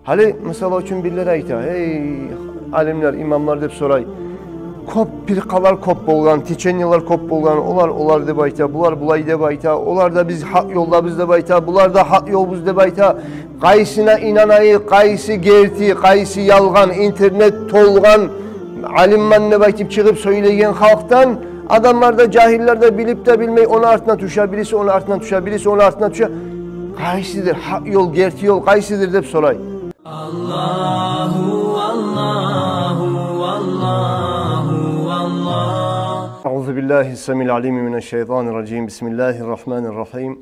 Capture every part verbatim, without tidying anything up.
Гьали, мисал учун, бирлер айта: «Эй, алимлер, имамлар», — деп сорай. «Кёп пиркъалар кёп болгъан, течениелер кёп болгъан, олар, олар деп айта, булар булай деп айта, олар да биз гьакъ ёлдабыз деп айта, булар да гьакъ ёлбуз деп айта. Къайсына инанайыкъ, къайсы герти, къайсы ялгъан? Интернет толгъан, алиммен деп айтып чыгъып сёйлейген халкъдан. Адамлар да, жагьиллер де билип де билмей, ону артына тюше, бириси ону артына тюше, бириси ону артына тюше. Къайсыдыр гьакъ ёл, герти ёл къайсыдыр?» — деп сорай. Аллагьу, Аллагьу, Аллагьу, Аллагь. أعوذ بالله السميع العليم من الشيطان الرجيم. بسم الله الرحمن الرحيم.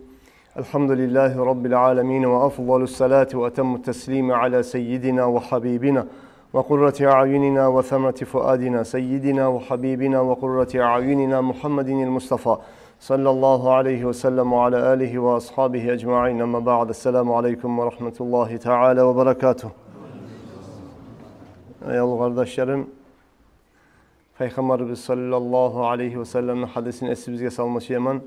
الحمد لله رب العالمين، وأفضل الصلاة وأتم التسليم على سيدنا وحبيبنا وقرة أعيننا وثمرة فؤادنا، سيدنا وحبيبنا وقرة أعيننا محمد المصطفى، صلى الله عليه وسلم، وعلى آله وأصحابه أجمعين. أما بعد، السلام عليكم ورحمة الله تعالى وبركاته. Аявлу къардашларым, Пайхаммарыбыз саллаллагьу алайгьи васалламны гьадисин эсибизге салма сюемен.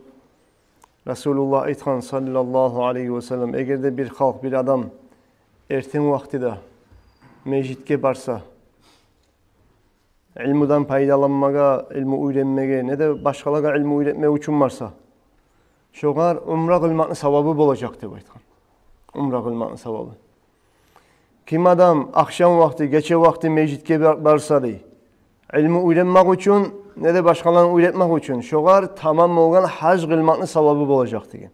Расулуллагь айтгъан, саллаллагьу алайгьи васаллам: «Эгер де бир халкъ, бир адам эртен вакътиде межитге барса, илмудан пайдаланмагъа, илму уьйренмеге, не де башгъалагъа илму уьйретмек учун барса, шогъар умра къылмакъны савабы болажакъ», — деп айтгъан. Умра къылмакъны савабы. «Ким адам ахшам вакъти, гече вакъти межитге бар-, барса, — дей, — илму уьйренмек учун, не де башгъаланы уьйретмек учун, шогъар тамам болгъан гьаж къылмакъны савабы болажакъ», — деген.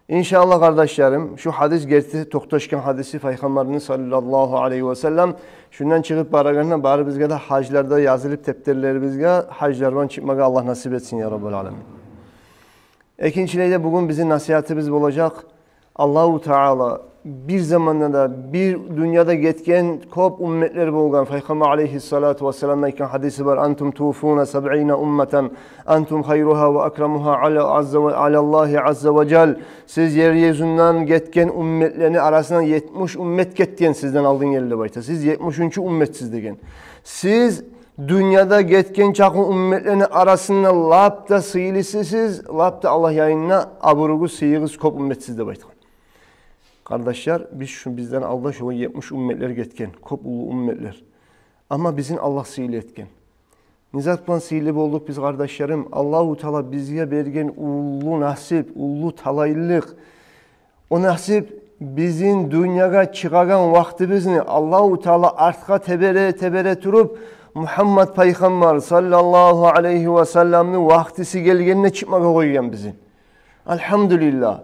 Иншааллагь, къардашларым, шу гьадис герти токъташгъан гьадиси Пайхаммарны саллаллагьу алайгьи васаллам. Шундан чыгъып барагъанда барыбызгъа да гьажларда язылып, тептерлерибизге гьажлар булан чыкъмагъа Аллагь насип этсин, я Раббал аламин. Экинчилей де, бугюн бизин насигьатыбыз болажакъ. Аллагьу Таала бир заманда да, бир дюньяда гетген кёп умметлер болгъан. Пайхаммар алайгьиссалату вассаламны айтгъан гьадиси бар: «Антум туфуна сабъина умматан, антум хайругьа ва акрамугьа ала, азза ва, алаллагьи азза ва жал. Сиз ер юзюнден гетген умметлени арасындан етмиш уммет гетген сизден алдын гелди», — деп айта. «Сиз етмишинчи умметсиз», — деген. «Сиз дюньяда гетген чакъы умметлени арасында лап да сыйлысысыз, лап да Аллагь янында абуругъуз, сыйыгъыз кёп умметсиз», — деп айтгъан. Къардашлар, биз шу, бизден алда шо етмиш умметлер гетген, кёп уллу умметлер. Амма бизин Аллагь сыйлы этген. Не зат булан сыйлы болдукъ биз, къардашларым? Аллагьу Таала бизге берген уллу насип, уллу талайлыкъ. О насип — бизин дюньягъа чыгъагъан вакътибизни Аллагьу Таала артгъа тебере-тебере туруп, Мугьаммат Пайхаммар саллаллагьу алайгьи васалламны вакътиси гелгенде чыкъмагъа къойгъан бизин. Альгьамдулиллагь.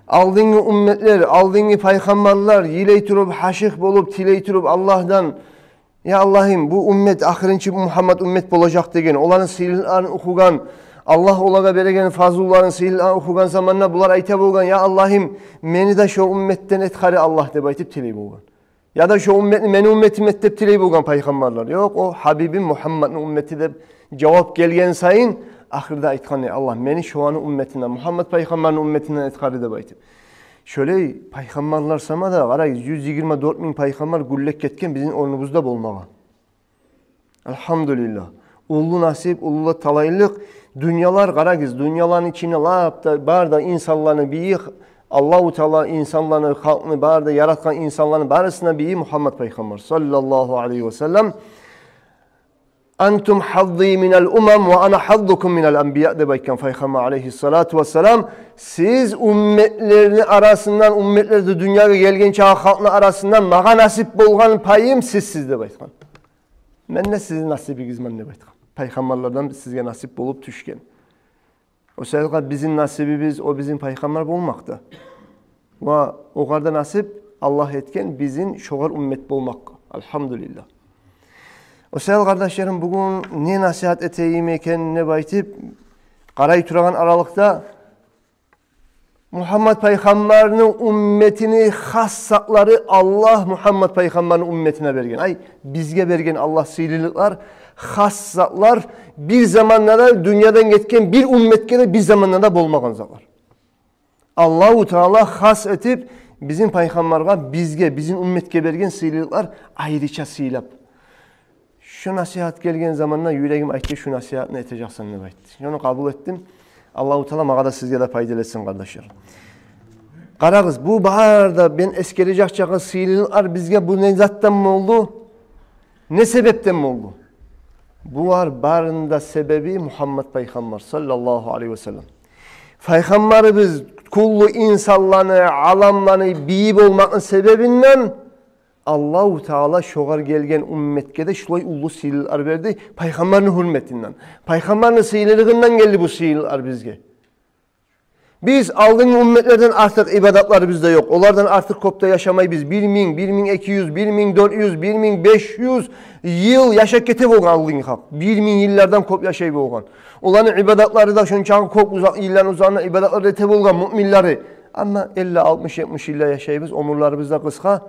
Алдынгъы умметлер, алдынгъы пайхаммарлар йылай туруп, гьашыкъ болуп, тилей туруп Аллагьдан: «Я Аллагьым, бу уммет, ахырынчы бу Мугьаммат уммет болажакъ», — деген, оланы сыйлыларын охугъан, Аллагь олагъа береген фазлуларын, сыйлыларын охугъан заманда булар айта болгъан: «Я Аллагьым, мени де шо умметден эт хари, Аллагь», — деп айтып тилей болгъан. Яда: «Шо умметни мени умметим эт», — деп тилей болгъан пайхаммарлар. «Ёкъ, о Гьабибим Мугьамматны уммети», — деп жавап гелген сайын, ахырда айтгъан: «Эй Аллагь, мени шоланы умметинден, Мугьаммат пайхаммарны умметинден эт хари», — деп айтып. Шолай пайхаммарлар сама да, къарагъыз, юз йигирма дёрт минг пайхаммар гюллеп гетген бизин орнубузда болмагъа. Альгьамдулиллагь. Уллу насип, уллу талайлыкъ. Дюньялар, къарагъыз, дюньяланы ичинде лап да бары да инсанланы бийи, Аллагьу Таала инсанланы, халкъны, бары да яратгъан инсанланы барысына бийи Мугьаммат пайхаммар саллаллагьу алайгьи васаллам. «Антум гьаззи минал умам ва ана гьаззукум минал анбия», — деп айтгъан Пайхаммар алайгьиссалату вассалам. «Сиз умметлени арасындан, умметлер де дюньягъа гелгинче халкъны арасындан магъа насип болгъан пайым сизсиз», — деп айтгъан. «Мен де сизин насибигизмен», — деп айтгъан. Пайхаммарлардан сизге насип болуп тюшген. О саялгъа бизин насибибиз о бизин пайхаммар болмакъда. Ва огъар да насип Аллагь этген бизин шогъар уммет болмакъгъа. Альгьамдулиллагь. О саялгъа, къардашларым, бугюн не насигьат этейим экен деп айтып къарай турагъан аралыкъда, Мугьаммат пайхаммарны умметини хас затлары, Аллагь Мугьаммат пайхаммарны умметине берген, ай, бизге берген Аллагь сыйлылыкълар, хас затлар, бир заманда да дюньядан гетген бир умметге де бир заманда да болмагъан затлар. Аллагьу Таала хас этип бизин пайхаммаргъа, бизге, бизин умметге берген сыйлылыкълар айрыча сыйлап. Шо насигьат гелген заманда юрегим айтды: «Шо насигьатны этежексен», — деп айтды. Шону къабул этдим. Аллагьу Таала магъа да, сизге де пайдалы этсин, къардашлар. Къарагъыз, бу бары да мен эсгережек чакъы сыйлылыкълар бизге бу не затдан болду? Не себепден болду? Булар барыны да себеби Мугьаммат пайхаммар, саллаллагьу алайгьи ва саллам. Пайхаммарыбыз кюллю инсанланы, аламланы бийи болмакъны себебинден Аллагьу Таала шогъар гелген умметге де шулай уллу сыйлылыкълар берди. Пайхаммарны гьюрметинден, пайхаммарны сыйлылыгъындан гелди бу сыйлылыкълар бизге. Биз алдынгъы умметлерден артыкъ ибадатларыбыз да ёкъ. Олардан артыкъ кёп де яшамайбыз. Бир минг, бир минг эки юз, бир минг дёрт юз, бир минг беш юз йыл яшап гете болгъан алдынгъы халкъ. Бир минг йыллардан кёп яшай болгъан. Оланы ибадатлары да шончакъы кёп, узакъ йылланы узагъына ибадатлар эте болгъан муъминлери. Амма элли, алтмыш, етмиш йыллар яшайбыз, оьмюрлерибиз де къысгъа.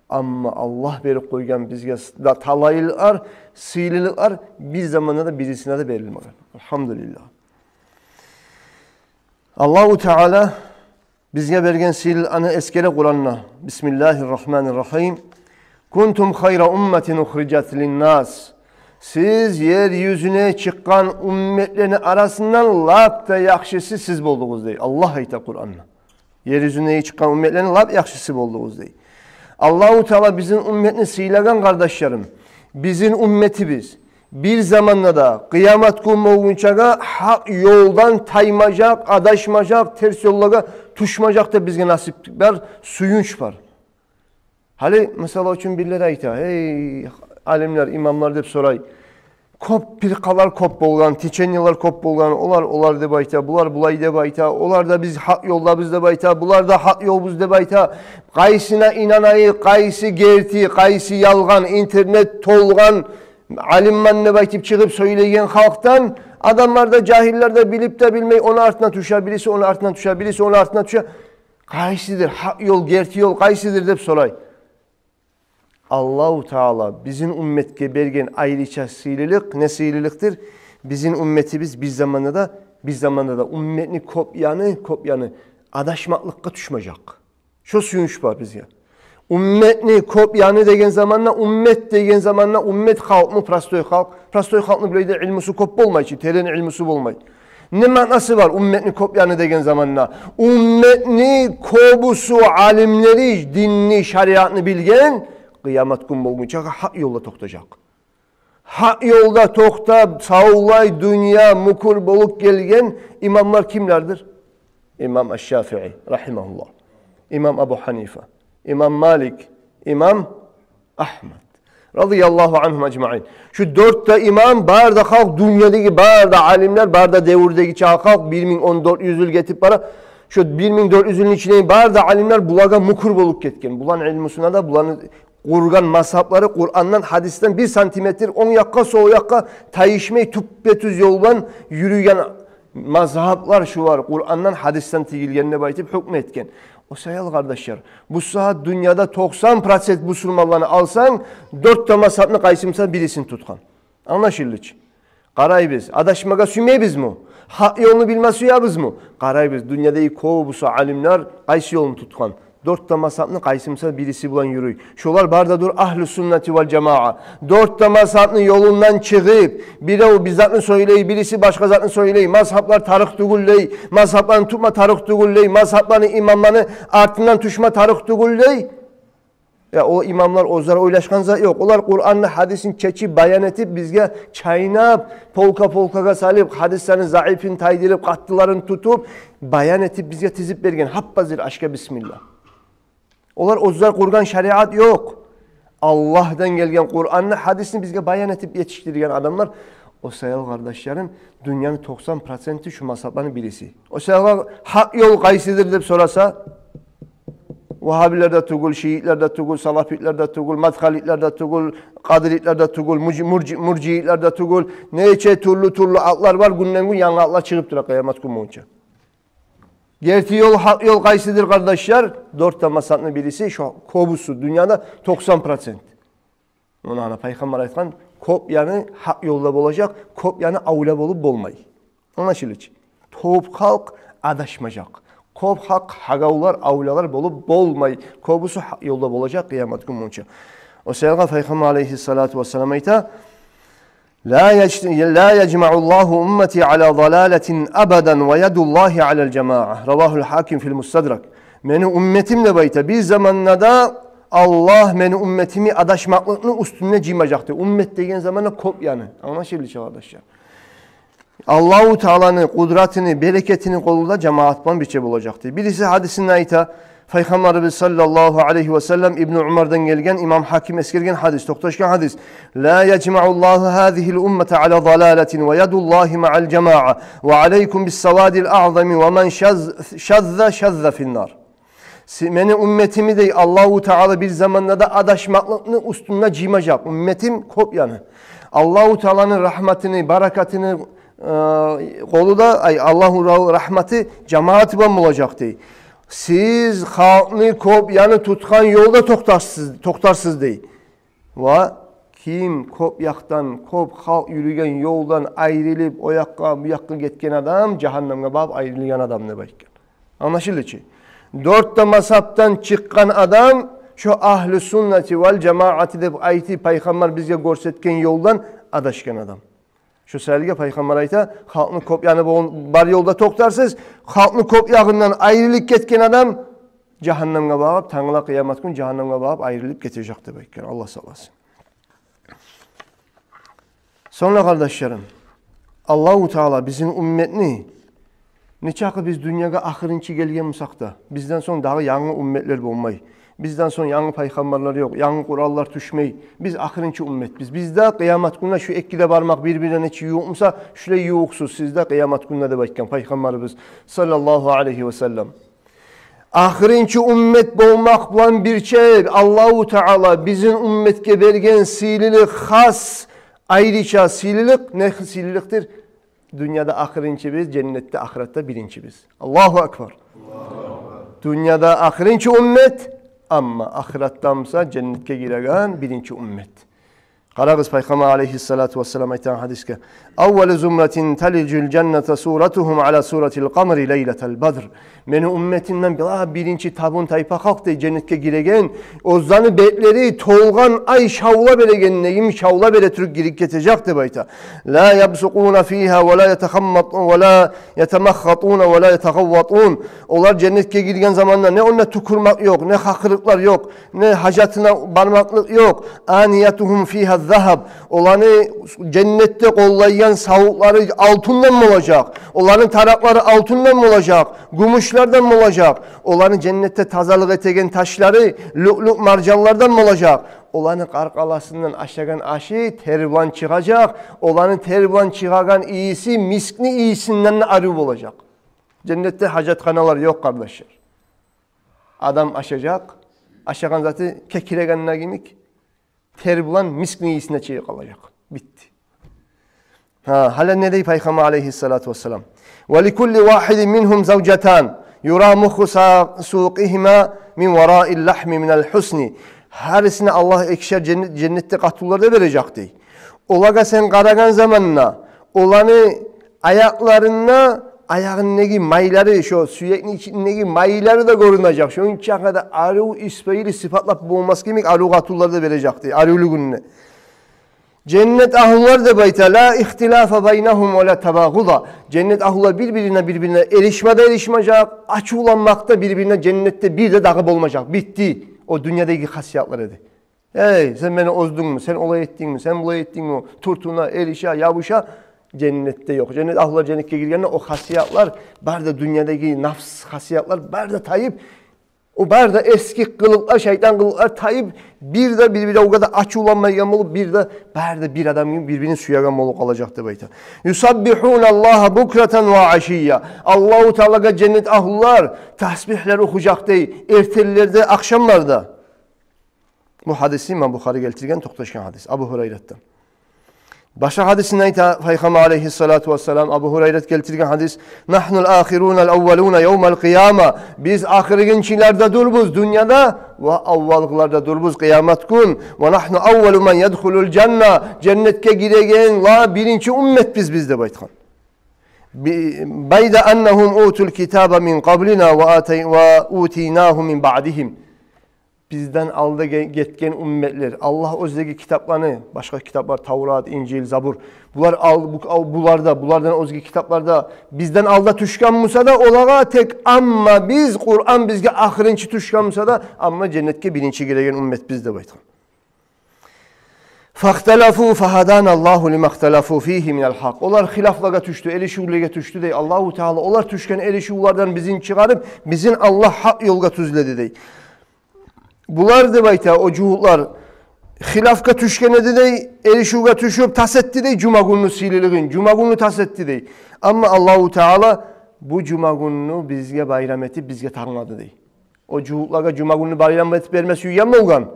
Амма Аллагь берип къойгъан бизге да талайлыкълар, сыйлылыкълар бир заманда да бирисине де берилмеген. Альгьамдулиллагь. Аллагьу Таала бизге берген сыйлылыкъланы эсгере Къуранда. Бисмиллагьи ррагьмани ррагьим. Кунтум хайра умматин ухрижат линнас. Сиз ер юзюне чыкъгъан умметлени арасындан лап да яхшысы сиз болдугъуз, дей. Аллагь айта Къуранда. Ер юзюне чыкъгъан умметлени лап яхшысы болдугъуз, дей. Аллагьу Таала бизин умметни сыйлагъан, къардашларым. Бизин умметибиз бир заманда да, къыямат гюн болгъунчагъа гьакъ ёлдан таймажакъ, адашмажакъ, терс ёллагъа тюшмежек деп бизге насип бар, сююнч бар. Гьали, мисал учун, бирлер айта: «Гьей, алимлер, имамлар», — деп сорай. Кёп пиркъалар кёп болгъан, течениелер кёп болгъан, олар олай деп айта, булар булай деп айта, олар да «биз гьакъ ёлдабыз» деп айта, булар да «гьакъ ёлбуз» деп айта. Къайсына инанайыкъ, къайсы герти, къайсы ялгъан? Интернет толгъан, алиммен деп айтып чыгъып сёйлейген халкъдан. Адамлар да, жагьиллер де билип де билмей, ону артына тюше, бириси ону артына тюше, бириси ону артына тюше. Къайсыдыр гьакъ ёл, герти ёл къайсыдыр деп сорай. Аллагьу Таала бизин умметге берген айрыча сыйлылыкъ не сыйлылыкъдыр? Бизин умметибиз бир заманда да, бир заманда да умметни кёп яны, кёп яны адашмакълыкъгъа тюшмежек. Шо сююнч бар бизге. Умметни кёп яны деген заманда, уммет деген заманда, уммет халкъмы, простой халкъ? Простой халкъны булай да илмусу кёп болмай чы, терен илмусу болмай. Не маънасы бар умметни кёп яны деген заманда? Умметни кёбюсю алимлери, динни, шариатны билген, къыямат гюн болгъунчагъа гьакъ ёлда токътажакъ. Гьакъ ёлда токътап, савлай дюнья мюкюр болуп гелген имамлар кимлердир? Имам аш-Шафии, рагьимагьуллагь. Имам Абу Гьанифа. Имам Малик. Имам Агьмад. Радияллагьу ангьум ажмаин. Шу дёрт де имам, бары да халкъ, дюньядагъы бары да алимлер, бары да девюрдеги чакъы халкъ, бир минг он дёрт юз йыл гетип бара. Шу бир минг дёрт юз йылны ичиндеги бары да алимлер булагъа мюкюр болуп гетген. Буланы илмусуна да, буланы къургъан мазгьаплары Къурандан, гьадисден бир сантиметр онг якъгъа, сол якъгъа тайышмай, тюппе-тюз ёлдан юрюген мазгьаплар шулар, Къурандан, гьадисден тигилген деп айтып гьукму этген. О саялы, къардашлар, бу сагьат дюньяда токъсан процент бусурманланы алсанг, дёрт де мазгьапны къайсы буса бирисин тутгъан. Англашылды чы? Къарайбыз, адашмагъа сюймейбизми? Гьакъ ёлну билме сюебизми? Къарайбыз, дюньядагъы кёбюсю алимлер къайсы ёлну тутгъан? Дёрт де мазгьапны къайсы буса бириси булан юрюй. Шолар бары да дюр агьлу суннати вал жамаа. Дёрт де мазгьапны ёлундан чыгъып, бирев бир затны сёйлей, бириси башгъа затны сёйлей, мазгьаплар тарыкъ тюгюл дей, мазгьапланы тутма тарыкъ тюгюл дей, мазгьапланы, имамланы артындан тюшме тарыкъ тюгюл дей. Я, о имамлар оьзлер ойлашгъан зат ёкъ. Олар Къуранны, гьадисин чечип, баян этип, бизге чайнап, полка-полкагъа салып, гьадисланы заифин тайдырып, къаттыларын тутуп, баян этип, бизге тизип берген гьап-гьазир ашгъа бисмилла. Олар оьзлер къургъан шариат ёкъ. Аллагьдан гелген Къуранны, гьадисни бизге баян этип етишдирген адамлар. О саялы, къардашларым, дюньяны токъсан проценти шу мазгьапланы бириси. О саялы гьакъ ёл къайсыдыр деп сораса, вагьабилер де тюгюл, шиитлер де тюгюл, салафитлер де тюгюл, мадхалитлер де тюгюл, къадиритлер де тюгюл, муржи-, муржи-, муржиитлер де тюгюл. Нече тюрлю-тюрлю атлар бар, гюнден-гюн янгы атлар чыгъып тура къыямат гюн болгъунча. Герти ёл, гьакъ ёл къайсыдыр, къардашлар? Дёрт де мазгьапны бириси, шо кёбюсю дюньяда токъсан процент. Муна, ана, пайхаммар айтгъан, кёп яны гьакъ ёлда болажакъ, кёп яны авлия болуп болмай. Англашылды чы? Кёп халкъ адашмажакъ. Кёп халкъ гьагавлар, авлиялар болуп болмай. Кёбюсю гьакъ ёлда болажакъ къыямат гюн болгъунча. О саялы пайхаммар алайгьиссалату вассалам айта: «Ла яж-, ла яжмауллагьу уммати ала далалатин абадан ва ядуллагьи алал жамаа». Равагьул Гьаким фил Мустадрак. Мени умметим деп айта, бир заманда да Аллагь мени умметимни адашмакълыкъны уьстюне жыймажакъ дей. Уммет деген заманда кёп яны. Англашылды чы, къардашлар? Аллагьу Тааланы къудратыны, берекетини къолу да жамаат булан бирче болажакъ дей. Бириси гьадисинде айта, Пайхаммарыбыз саллаллагьу алайгьи ва саллам, Ибну Умардан гелген, имам Гьаким эсгерген гьадис, токъташгъан гьадис: «Ла яжмауллагьу гьазигьил уммата ала залалатин ва ядуллагьи маал жамаа, ва алайкум биссавадил аъзами, ва ман шаз-, шазза, шазза финнар». Си-, мени умметимни дей, Аллагьу Таала бир заманда да адашмакълыкъны уьстюне жыймажакъ. Умметим кёп яны. Аллагьу Тааланы рагьматыны, баракатыны, э, къолу да, ай, Аллагьу ра-, рагьматы жамааты булан болажакъ дей. Сиз халкъны кёп яны тутгъан ёлда токътарсыз, токътарсыз дей. Ва ким кёп якъдан, кёп халкъ юрюген ёлдан айрылып, о якъгъа, бу якъгъа гетген адам жагьаннамгъа багъып айрылгъан адам деп айтгъан. Англашылды чы? Дёрт де мазгьапдан чыкъгъан адам шо агьлу суннати вал жамаати деп айтып, Пайхаммар бизге гёрсетген ёлдан адашгъан адам. Шо саялы Пайхаммар айта, халкъны кёп яны бол-, бар ёлда токътарсыз, халкъны кёп ягъындан айрылып гетген адам жагьаннамгъа багъып, тангала къыямат гюн жагьаннамгъа багъып айрылып гетежек деп айтгъан. Аллагь сакъласын. Сонг да, къардашларым, Аллагьу Таала бизин умметни, нечакъы биз дюньягъа ахырынчы гелген бусакъ да, бизден сонг дагъы янгы умметлер болмай. Бизден сонг янгы пайхаммарлар ёкъ, янгы Къуранлар тюшмей. Биз ахырынчы умметбиз. Биз де къыямат гюнде шу эки де бармакъ бир-бирине нече ювукъ буса, шулай ювукъсуз сиз де къыямат гюнде деп айтгъан Пайхаммарыбыз саллаллагьу алайгьи ва саллам. Ахырынчы уммет болмакъ булан бирче Аллагьу Таала бизин умметге берген сыйлылыкъ, хас, айрыча сыйлылыкъ. Не сыйлылыкъдыр? Дюньяда ахырынчыбыз, женнетде, ахыратда биринчибиз. Аллагьу акбар. Дюньяда ахырынчы уммет, амма ахыратда буса женнетге гиреген биринчи уммет. Къарагъыз, Пайхаммар алайгьиссалату вассалам айтгъан гьадисге: «Аввалу зумратин талижул жанната суратугьум ала суратил къамари лайлатал бадр». Мени умметимден бир-, биринчи табун тайпа халкъ дей женнетге гиреген, оьзлени бетлери толгъан ай шавла берегенде йимик шавла бере туруп гирип гетежек деп айта. «Ла ябсукъуна фигьа ва ла ятахаммату-, ва ла ятамаххатуна ва ла ятагъавватун». Олар женнетге гирген заманда не онда тюкюрмек ёкъ, не хакъырыкълар ёкъ, не гьажатына бармакълыкъ ёкъ. «Аниятугьум фигьа загьаб». Оланы женнетде къоллайгъан савутлары алтындан болажакъ. Оланы таракълары алтындан болажакъ, гюмюшлерден болажакъ. Оланы женнетде тазалыкъ этеген ташлары люълюъ маржанлардан болажакъ. Оланы къаркъарасындан ашагъан ашы тер булан чыгъажакъ. Оланы тер булан чыгъагъан ийиси мискни ийисинден де арив болажакъ. Женнетде гьажатханалар ёкъ, къардашлар. Адам ашажакъ, ашагъан заты кекирегенде йимик, тер булан мискни ийисине чейип къалажакъ. Битди. Гьа, гьали не дей Пайхаммар алайгьиссалату вассалам? «Ва ликулли вагьидин мингьум завжатан, юра мухху са-, сукъигьима мин вараил лагьми минал гьусни». Гьарисине Аллагь экишер женнет-, женнетде къатынлар да бережек дей. Олагъа сен къарагъан заманда, оланы аякъларында аягъындагъы майлары, шо сюекни ичиндеги майлары да гёрюнежек. Шонча къадар арив, исбайы сыпатлап болмас йимик арив къатынлар да бережек дей, аривлюгюнде. Женнет агьлулар деп айта: «Ла ихтилафа байнагьум ва ла табагъуда». Женнет агьлулар бир-бирине, бир-бирине эришме де эришмежек, ачувланмакъ да бир-бирине женнетде бир де дагъы болмажакъ. Битди. О дюньядагъы хасиятлар эди. «Эй, сен мени оздунгму, сен олай этдингми, сен булай этдингми?» Тюртюне, эрише, ябуша. Женнетде ёкъ. Женнет агьлулар женнетге гиргенде о хасиятлар, бары да дюньядагъы нафс хасиятлар бары да тайып, о бары да эски къылыкълар, шайтан къылыкълар тайып, бир де бир-бири огъар да ачувланмайгъан болуп, бир де бары да бир адам йимик бир-бирин сюеген болуп къалажакъ деп айта. «Юсаббигьуна Аллагьа букратан ва ашийя». Аллагьу Таалагъа женнет агьлулар тасбигьлер охужакъ дей, эртенлерде, ахшамларда. Бу гьадисни имам Бухари гелтирген, токъташгъан гьадис Абу Гьурайратдан. Башгъа гьадисинде айта Пайхаммар алайгьиссалату вассалам, Абу Гьурайрат гелтирген гьадис: «Нагьнул ахирунал аввалуна явмал къияма». Биз ахыргъынчылар да дурбуз дюньяда ва аввалгъылар да дурбуз къыямат гюн. «Ва нагьну аввалу ман ядхулул жанна». Женнетге гиреген ла биринчи умметбиз биз деп айтгъан. «Би-, байда аннагьум утул китаба мин къаблина ва атай-, ва утийнагьу мин баъдигьим». бизден алда ге-, гетген умметлер, Аллагь оьзлеге китапланы, башгъа китаплар, Таврат, Инжил, Забур, булар ал-, бу-, ал-, буларда, булардан оьзге китапларда бизден алда тюшген буса да, олагъа тек, амма биз, Къуран бизге ахырынчы тюшген буса да, амма женнетге биринчи гиреген умметбиз деп айтгъан. «Фахталафу фахаданаллагьу лимахталафу фигьи минал гьакъ». Олар хилафлагъа тюшдю, эришивлеге тюшдю дей. Аллагьу Таала олар тюшген эришивлерден бизин чыгъарып, бизин Аллагь гьакъ ёлгъа тюзледи дей. Булар деп айта, о жугьутлар, хилафгъа тюшген эди дей, эришивге тюшюп, тас этди дей жумагюнню сыйлылыгъын, жумагюнню тас этди дей. Амма Аллагьу Таала бу жумагюнню бизге байрам этип, бизге танглады дей. О жугьутлагъа жумагюнню байрам этип берме сюйген болгъан.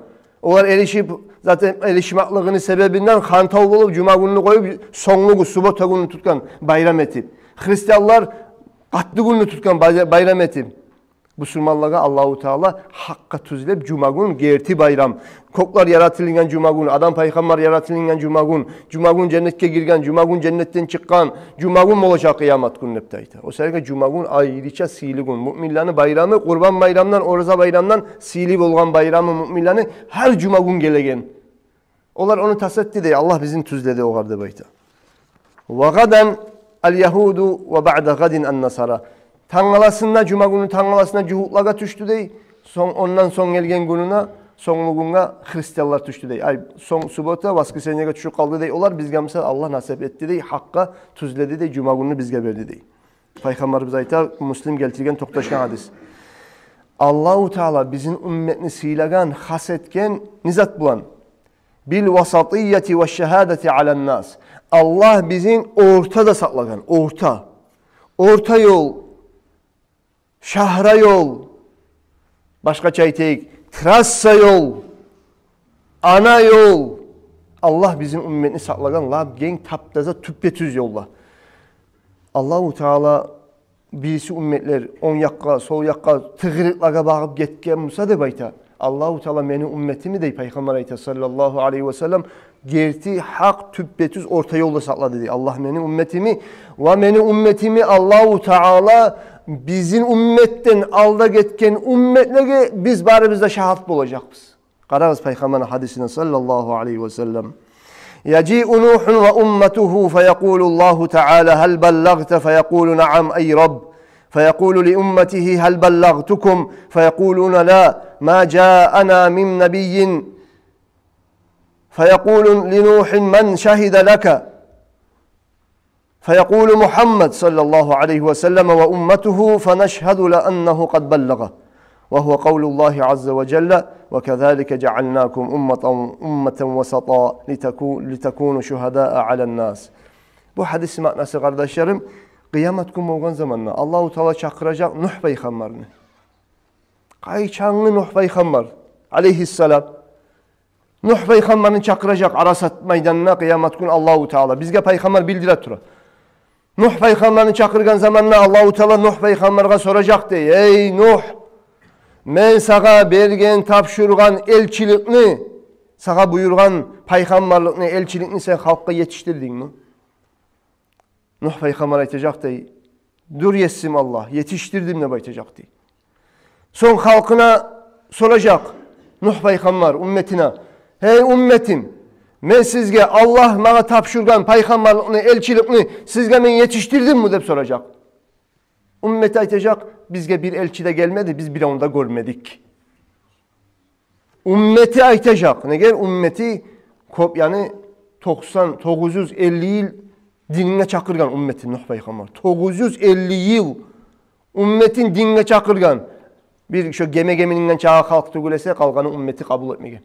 Олар эришип, затен эришмеклигини себебинден хантав болуп, жумагюнню къоюп, сонглугюн, суббота гюнню тутгъан байрам этип. Христианлар къатты гюнню тутгъан бай-, байрам этип. Бусурманлагъа Аллагьу Таала гьакъгъа тюзлеп жумагюн, герти байрам. Кёклер яратылынгъан жумагюн, Адам пайхаммар яратылынгъан жумагюн, жумагюн женнетге гирген, жумагюн женнетден чыкъгъан, жумагюн болажакъ къыямат гюн деп де айта. О себепге жумагюн айрыча сыйлы гюн. Муъминлени байрамы, Къурбан байрамдан, Ораза байрамдан сыйлы болгъан байрамы муъминлени гьар жумагюн гелеген. Олар ону тас этди дей, Аллагь бизин тюзледи огъар деп айта. «Ва гъадан аль-ягьуду ва баъда гъадин ан-насара». Тангаласында, жумагюнню тангаласында жугьутлагъа тюшдю дей. Сонг, ондан сонг гелген гюнюне, сонглугюнге христианлар тюшдю дей. Ай, сонг суббота, воскресеньеге тюшюп къалды дей. Олар бизге, мисал, Аллагь насип этди дей, гьакъгъа тюзледи дей, жумагюнню бизге берди дей. Пайхаммарыбыз айта, Муслим гелтирген токъташгъан гьадис. Аллагьу Таала бизин умметни сыйлагъан, хас этген не зат булан? «Бил васатияти ва шагьадати алан-нас». Аллагь бизин ортада сакълагъан, орта. Орта ёл, шагьра ёл, башгъача айтайыкъ, трасса ёл, ана ёл. Аллагь бизин умметни сакълагъан лап генг, таптаза, тюппетюз ёлда. Аллагьу Таала бириси умметлер онг якъгъа, сол якъгъа, тыгъырыкълагъа багъып гетген буса деп айта. Аллагьу Таала мени умметими дей, Пайхаммар айта, саллаллагьу алайгьи ва саллам, герти, гьакъ, тюппетюз орта ёлда сакълады дей. Аллагь мени умметими, ва мени умметими Аллагьу Таала бизин умметден алда гетген умметлеге биз барыбыз да шагьат болажакъбыз. Къарагъыз Пайхаммарны гьадисине, саллаллагьу алайгьи ва саллам. «Яжиу Нухун ва умматугьу, фаякъулу Аллагьу Таала: гьал баллагъта? Фаякъулу: наам, ай Рабб. Фаякъулу ли умматигьи: гьал баллагътукум? Фаякъулуна: ла, ма жаана мин набиййин. Фаякъулу ли Нухин: ман шагьида лака?» فيقول محمد صلى الله عليه وسلم وأمته، فنشهد لأنه قد بلغ، وهو قول الله عز وجل: وكذلك جعلناكم أمة، أمة وسطا لتكو-، لتكونوا شهداء على الناس. Бу гьадисни маънасы, къардашларым, къыямат гюн болгъан заманда Аллагьу Таала чакъыражакъ Нугь пайхаммарны. Къайчангъы Нугь пайхаммар, алайгьиссалам. Нугь пайхаммарны чакъыражакъ Арасат майданына къыямат гюн Аллагьу Таала. Бизге пайхаммар билдире тура. Нугь пайхаммарны чакъыргъан заманда Аллагьу Таала Нугь пайхаммаргъа соражакъ дей: «Эй Нугь, мен сагъа берген, тапшургъан элчиликни, сагъа буюргъан пайхаммарлыкъны, элчиликни сен халкъгъа етишдирдингми?» Нугь пайхаммар айтажакъ дей: «Дюр, Есим Аллагь, етишдирдим», – деп айтажакъ дей. Сонг халкъына соражакъ Нугь пайхаммар, умметине: «Гьей умметим, мен сизге, Аллагь магъа тапшургъан пайхаммарлыкъны, элчиликни сизге мен етишдирдимми?» – деп соражакъ. Уммети айтажакъ: «Бизге бир элчи де гелмеди, биз биревню де гёрмедик». Уммети айтажакъ. Неге? Уммети кёп, яни токъсан, тогъуз юз элли йыл динге чакъыргъан уммети Нугь пайхаммар. Тогъуз юз элли йыл умметин динге чакъыргъан. Бир шо геме-гемининден чакъы халкъ тюгюл эсе, къалгъаны уммети къабул этмеген.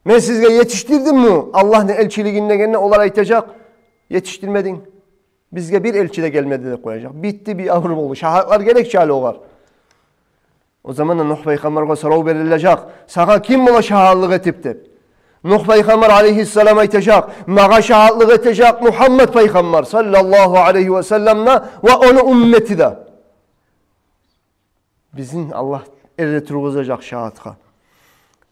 «Мен сизге етишдирдимми Аллагьны элчилигин?» – дегенде, олар айтажакъ: «Етишдирмединг. Бизге бир элчи де гелмеди», – деп къояжакъ. Битди, бир авур болду. Шагьатлар герек чи гьали огъар. О заманда Нугь пайхаммаргъа сорав берилежек: «Сагъа ким бола шагьатлыкъ этип?» – деп. Нугь пайхаммар алайгьиссалам айтажакъ: «Магъа шагьатлыкъ этежек Мугьаммат пайхаммар, саллаллагьу алайгьи ва саллам, да ва ону уммети де». Бизин Аллагь эрде тургъузажакъ шагьатгъа.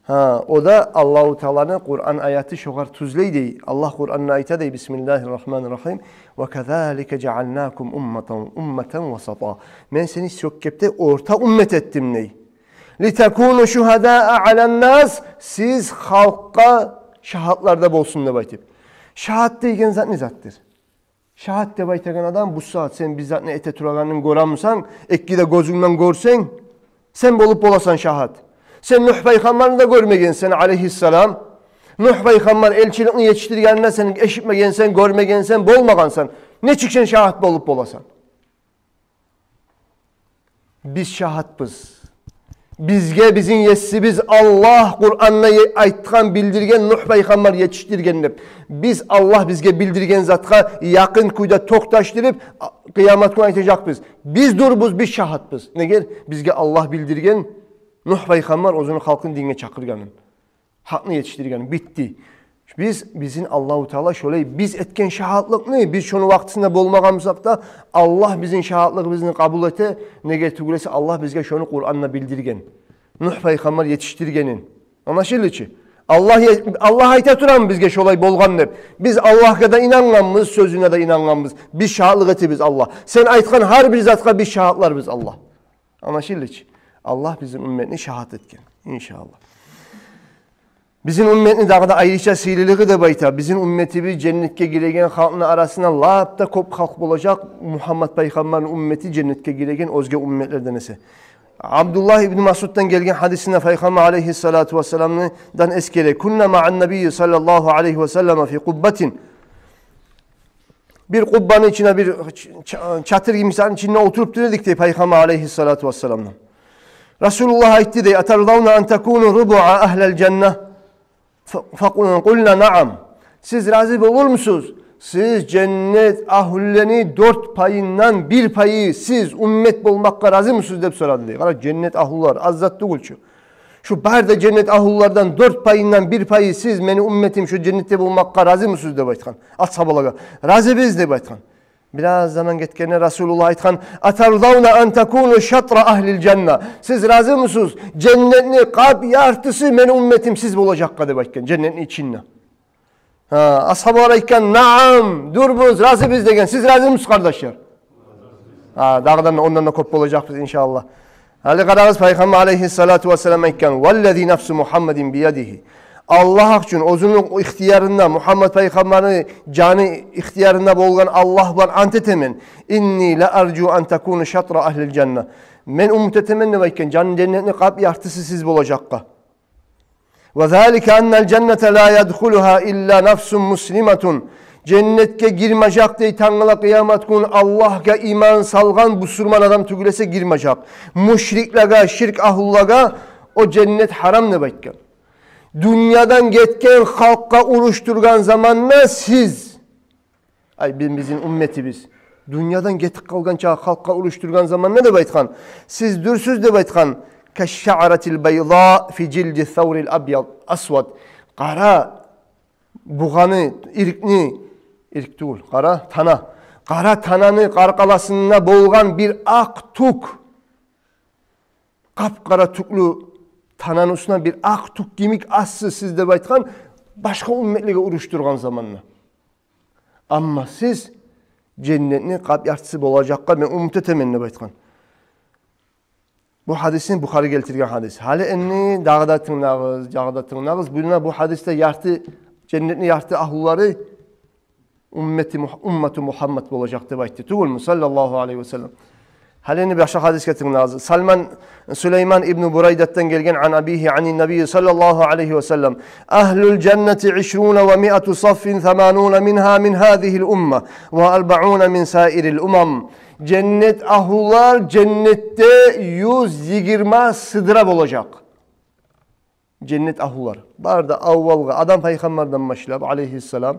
Гьа, о да Аллагьу Тааланы Къуран аяты шогъар тюзлей дей. Аллагь Къуранда айта дей: «Бисмиллагьи ррагьмани ррагьим. Ва казалика жаъалнакум умматан, умматан васата». Мен сени шо кепде орта уммет этдим дей. «Литакуну шугьадаа алан-нас», сиз халкъгъа шагьатлар да болсун деп айтып. Шагьат деген зат не затдыр? Шагьат деп айтагъан адам, бу сагьат сен бир затны эте турагъанын гёремисен, эки де гёзюнгден гёрсенг, сен болуп боласан шагьат. Сен Нугь пайхаммарны да гёрмегенсен, алейгьиссалам. Нугь пайхаммар элчиликни етишдиргенин де сен эшитмегенсен, гёрмегенсен, болмагъансан. Нечик сен шагьат болуп боласан? Биз шагьатбыз. Бизге бизин Есибиз Аллагь Къуранда е-, айтгъан, билдирген, Нугь пайхаммар етишдирген деп. Биз Аллагь бизге билдирген затгъа якъын кюйде токъташдырып, а, къыямат гюн айтажакъбыз. Биз дюрбюз, биз шагьатбыз. Неге? Бизге Аллагь билдирген, Нугь пайхаммар оьзюню халкъын динге чакъыргъанын, гьакъны етишдиргенин. Битди. Биз, бизин Аллагьу Таала шолай, биз этген шагьатлыкъны, биз шону вакътисинде болмагъан бусакъ да, Аллагь бизин шагьатлыгъыбызны къабул эте, неге тюгюл эсе Аллагь бизге шону Къуранда билдирген. Нугь пайхаммар етишдиргенин. Англашылды чы? Аллагь е-, Аллагь айта турамы бизге шолай болгъан деп? Биз Аллагьгъа да инангъанбыз, сёзюне де инангъанбыз. Биз шагьатлыкъ этебиз, Аллагь. Сен айтгъан гьар бир затгъа биз шагьатларбыз, Аллагь. Англашылды чы? Аллагь бизин умметни шагьат этген. Иншааллагь. Бизин умметни дагъы да айрыча сыйлылыгъы деп айта. Бизин умметибиз женнетге гиреген халкъны арасында лап да кёп халкъ болажакъ. Мугьаммат пайхаммарны уммети женнетге гиреген оьзге умметлерден эсе. Абдуллагь ибн Масъуддан гелген гьадисинде пайхаммар алейгьиссалату вассаламдан эсгере: «Кунна маъан-набийи саллаллагьу алейгьи ва саллама фи къуббатин». Бир къуббаны ичинде, бир ч-, ч-, чатыр гимисини ичинде олтуруп тура эдик дей пайхаммар алейгьиссалату вассаламдан. Расулуллагь айтды дей: «Атардавна ан такуну рубуа агьлил жанна?» Фа-, фа-, къулна: «Наам». Сиз рази болурмусуз? Сиз женнет агьлуланы дёрт пайындан бир пайы сиз уммет болмакъгъа разимисиз деп сорады дей. Къара, женнет агьлулар аз зат тюгюл чю. Шу бары да женнет агьлулардан дёрт пайындан бир пайы сиз, мени умметим, шу женнетде болмакъгъа разимисиз деп айтгъан асгьабалагъа. Разибиз деп айтгъан. Бираз заман гетгенде Расулуллагь айтгъан: «Атардавна ан такуну шатра агьлил жанна?» Сиз разимисиз? Женнетни къап яртысы мени умметим сиз болажакъгъа деп айтгъан. Женнетни ичинде. Гьа, асгьабалар айтгъан: «Наам, дюрбюз, разибиз», – деген. Сиз разимисиз, къардашлар? Гьа, дагъыдан да ондан да кёп болажакъбыз, иншааллагь. Гьали къарагъыз, пайхаммар алейгьиссалату вассалам айтгъан: «Валлази нафсу Мугьаммадин биядигьи». Аллагь учун, оьзюню ихтиярында, Мугьаммат пайхаммарны жаны ихтиярында болгъан Аллагь булан ант этемен. «Инни ла аржу ан такуну шатра агьлил жанна». Мен умут этемен деп айтгъан, жан-, женнетни къап яртысы сиз болажакъгъа. «Ва залика аннал жанната ла ядхулугьа илла нафсун муслиматун». Женнетге гирмежек дей тангала къыямат гюн Аллагьгъа иман салгъан бусурман адам тюгюл эсе гирмежек. Мушриклеге, ширк агьлулагъа о женнет гьарам деп айтгъан. Дюньядан гетген халкъгъа уруш тургъан заманда сиз, ай, бизин, бизин умметибиз, дюньядан гетип къалгъанча халкъгъа уруш тургъан заманда деп айтгъан, сиз дюрсюз деп айтгъан, «кашшаъратил байда фи жилди саврил абяд, асвад». Къара бугъаны, иркни, ирк тюгюл, къара тана. Къара тананы къаркъарасында болгъан бир акъ тюк. Къап-къара тюклю тананы уьстюнде бир акъ тюк йимик ассыз сиз деп айтгъан, башгъа умметлеге уруш тургъан заманда. Амма сиз женнетни къап яртысы болажакъгъа мен умут этемен деп айтгъан. Бу гьадисни Бухари гелтирген гьадис. Гьали энни дагъы да тынглагъыз, дагъы да тынглагъыз. Буна бу гьадисде ярты, женнетни ярты агьлулары уммети Мугь-, уммату Мугьаммад болажакъ деп айтды тюгюлмю, саллаллагьу алайгьи ва саллам. Гьали энни башгъа гьадисге тынглагъыз. Салман, Сулейман ибну Бурайдатдан гелген, ан абигьи, анин набийи саллаллагьу алайгьи ва саллам: «Агьлул жаннати ишруна ва миату саффин, самануна мингьа мин гьазигьил умма, ва арбауна мин саирил умам». Женнет агьлулар женнетде юз йигирма сыдра болажакъ. Женнет агьлулар. Бары да аввалгъы Адам пайхаммардан башлап, алайгьиссалам,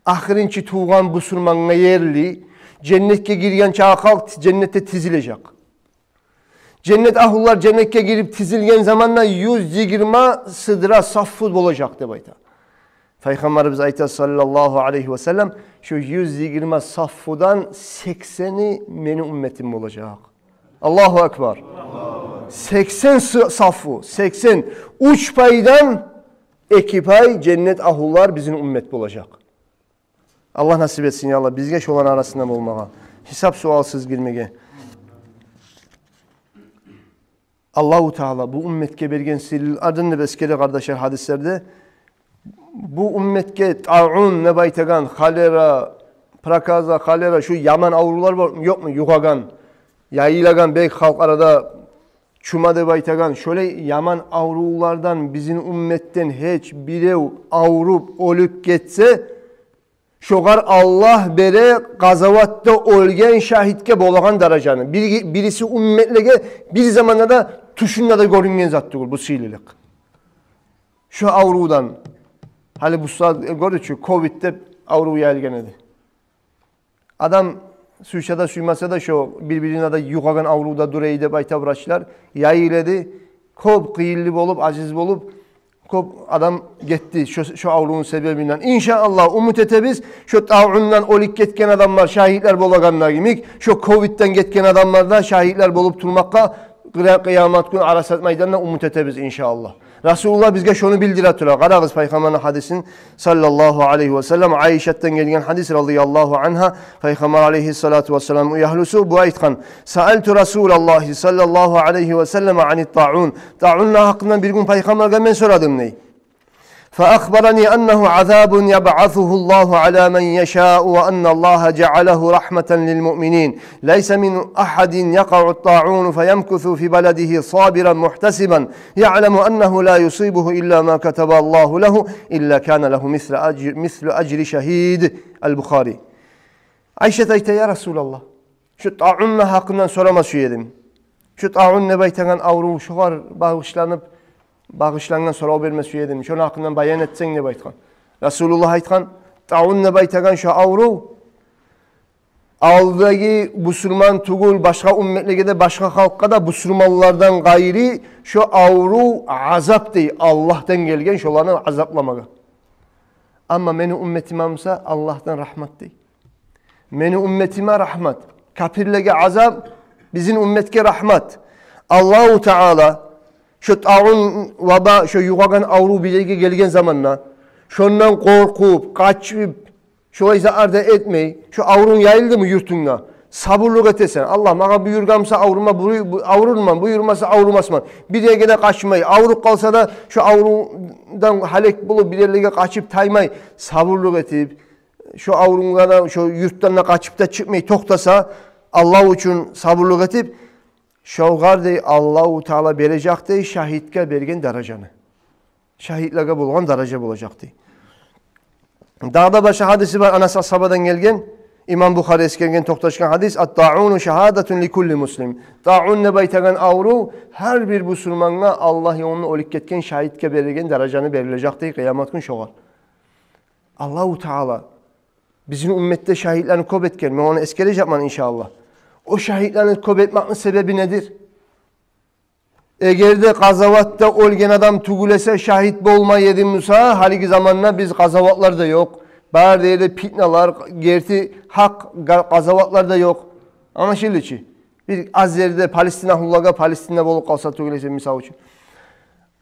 ахырынчы тувгъан бусурмангъа ерли, женнетге гирген чакъы халкъ женнетде тизилежек. Женнет агьлулар женнетге гирип тизилген заманда юз йигирма сыдра, саффу болажакъ деп айта. Пайхаммарыбыз айта, саллаллагьу алайгьи ва саллам, шу юз йигирма саффудан сексени мени умметим болажакъ. Аллагьу акбар. Сексен сы-, саффу, сексен. Уьч пайдан эки пай женнет агьлулар бизин уммет болажакъ. Аллагь насип этсин, я Аллагь, бизге шоланы арасында болмагъа, гьисап-суалсыз гирмеге. Аллагьу Таала бу умметге берген сыйлылардан деп эсгере, къардашлар, гьадислерде. Бу умметге таун деп айтагъан, холера, проказа, холера, шу яман аврувлар бар, ёкъму? Югъагъан, яйылагъан, бек халкъ арада чума деп айтагъан, шолай яман аврувлардан бизин умметден гьеч бирев авруп оьлюп гетсе, шогъар Аллагь бере къазаватда оьлген шагьитге болагъан даражаны. Бир, бириси умметлеге бир заманда да тюшюнде де гёрюнген зат тюгюл бу сыйлылыкъ. Шо аврувдан, гьали бу сагьат, э, гёрдюкчю, ковид деп аврув яйылгъан эди. Адам сюйсе де, сюймесе де, шо бир-бирине де югъагъан аврувда дюр эди деп айта врачлар. Яйыла эди, кёп къыйынлы болуп, ажиз болуп, кёп адам гетди шо, шо аврувну себебинден. Иншааллагь, умут этебиз, шо таундан оьлюп гетген адамлар шагьитлер болагъанда йимик, шо ковидден гетген адамлар да шагьитлер болуп турмакъгъа къыя-, къыямат гюн Арасат майданда умут этебиз, иншааллагь. Расулуллагь бизге шону билдире тура. Къарагъыз Пайхаммарны гьадисин, саллаллагьу алайгьи ва саллам, Айшатдан гелген гьадис, радияллагьу ангьа, Пайхаммар алайгьиссалату вассалам уьягьлюсю, бу айтгъан: «Саалту Расулаллагьи саллаллагьу алайгьи ва саллам анит таун». Таунну гьакъындан бир гюн Пайхаммаргъа мен сорадым, дей. «فأخبرني أنه عذاب يبعثه الله على من يشاء وأن الله جعله رحمة للمؤمنين. ليس من أحد يقع الطاعون فيمكث في بلده صابرا محتسبا يعلم أنه لا يصيبه إلا ما كتب الله له إلا كان له مثل أجر، مثل أجر شهيد». البخاري. Айшат айта: «Я Расулаллагь, шу таунну гьакъындан сорама сюе эдим. Шу таун деп айтагъан аврув, шогъар багъышланып, багъышлангъан сорав берме сюе эдим. Шону гьакъындан баян этсенг», — деп айтгъан. Расулуллагь айтгъан: «Таун деп айтагъан шу аврув алдагъы бусурман тюгюл башгъа умметлеге де, башгъа халкъгъа да бусурманлардан къайры шу аврув азап, — дей, — Аллагьдан гелген шоланы азапламагъа. Амма мени умметиме буса Аллагьдан рагьмат», — дей. «Мени умметиме рагьмат. Капирлеге азап, бизин умметге рагьмат». Аллагьу Таала шо таун, ваба, шо югъагъан аврув бир ерге гелген заманда, шондан къоркъуп, къачып, шолай затлар да этмей, шо аврув яйылдымы юртунга, сабурлукъ этесен. «Аллагь магъа буюргъан буса аврума, буй-, бу-, аврурман, буюрмаса аврумасман». Бир ерге де къачмай, авруп къалса да, шо аврувдан гьалек болуп, бир ерлеге къачып таймай, сабурлукъ этип, шо аврувгъа да, шо юртдан да къачып да чыкъмай токътаса, Аллагь учун сабурлукъ этип, шогъар, дей, Аллагьу Таала бережек, дей, шагьитге берген даражаны. Шагьитлеге болгъан даража болажакъ, дей. Дагъы да башгъа гьадиси бар, Анас асгьабадан гелген, имам Бухари эсгерген, токъташгъан гьадис: «Ат-тауну шагьадатун ли кулли муслим». Таун деп айтагъан аврув гьар бир бусурмангъа Аллагь ёлунда оьлюп гетген шагьитге берилген даражаны берилежек, дей, къыямат гюн шогъар. Аллагьу Таала бизин умметде шагьитлени кёп этген, мен ону эсгережекмен, иншааллагь. О шагьитлени кёп этмекни себеби недир? Эгер де къазаватда оьлген адам тюгюл эсе шагьит болмай эди буса, гьалиги заманда биз къазаватлар да ёкъ. Бары да ерде питналар, герти гьакъ къа-, къазаватлар да ёкъ. Англашылды чы? Бир аз ерде Палестина, гьуллагъа Палестина болуп къалса тюгюл эсе, мисал учун.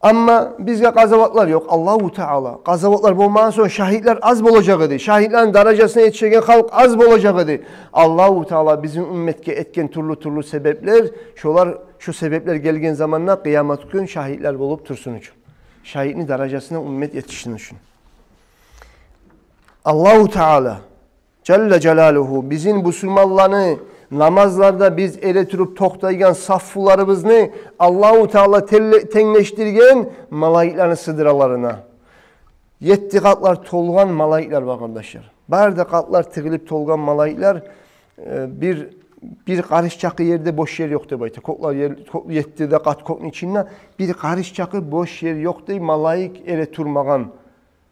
Амма бизге къазаватлар ёкъ. Аллагьу Таала, къазаватлар болмагъан сонг шагьитлер аз болажакъ эди. Шагьитлени даражасына етишеген халкъ аз болажакъ эди. Аллагьу Таала бизин умметге этген тюрлю-тюрлю себеплер, шолар, шо себеплер гелген заманда къыямат гюн шагьитлер болуп турсун учун. Шагьитни даражасына уммет етишсин учун. Аллагьу Таала Жалла Жалалугьу бизин бусурманланы намазларда биз эретуруп токътайгъан саффуларыбызны Аллагьу Таала телле-, тенглешдирген малайикланы сыдыраларына. Етти къатлар толгъан малайиклар бар, къардашлар. Бары да къатлар тыгъылып толгъан малайиклар, э, бир, бир къарыш чакъы ерде бош ер ёкъ деп айта. Кёклер ер, кёк-, етти де къат кёкню ичинде бир къарыш чакъы бош ер ёкъ дей, малайик эретурмагъан.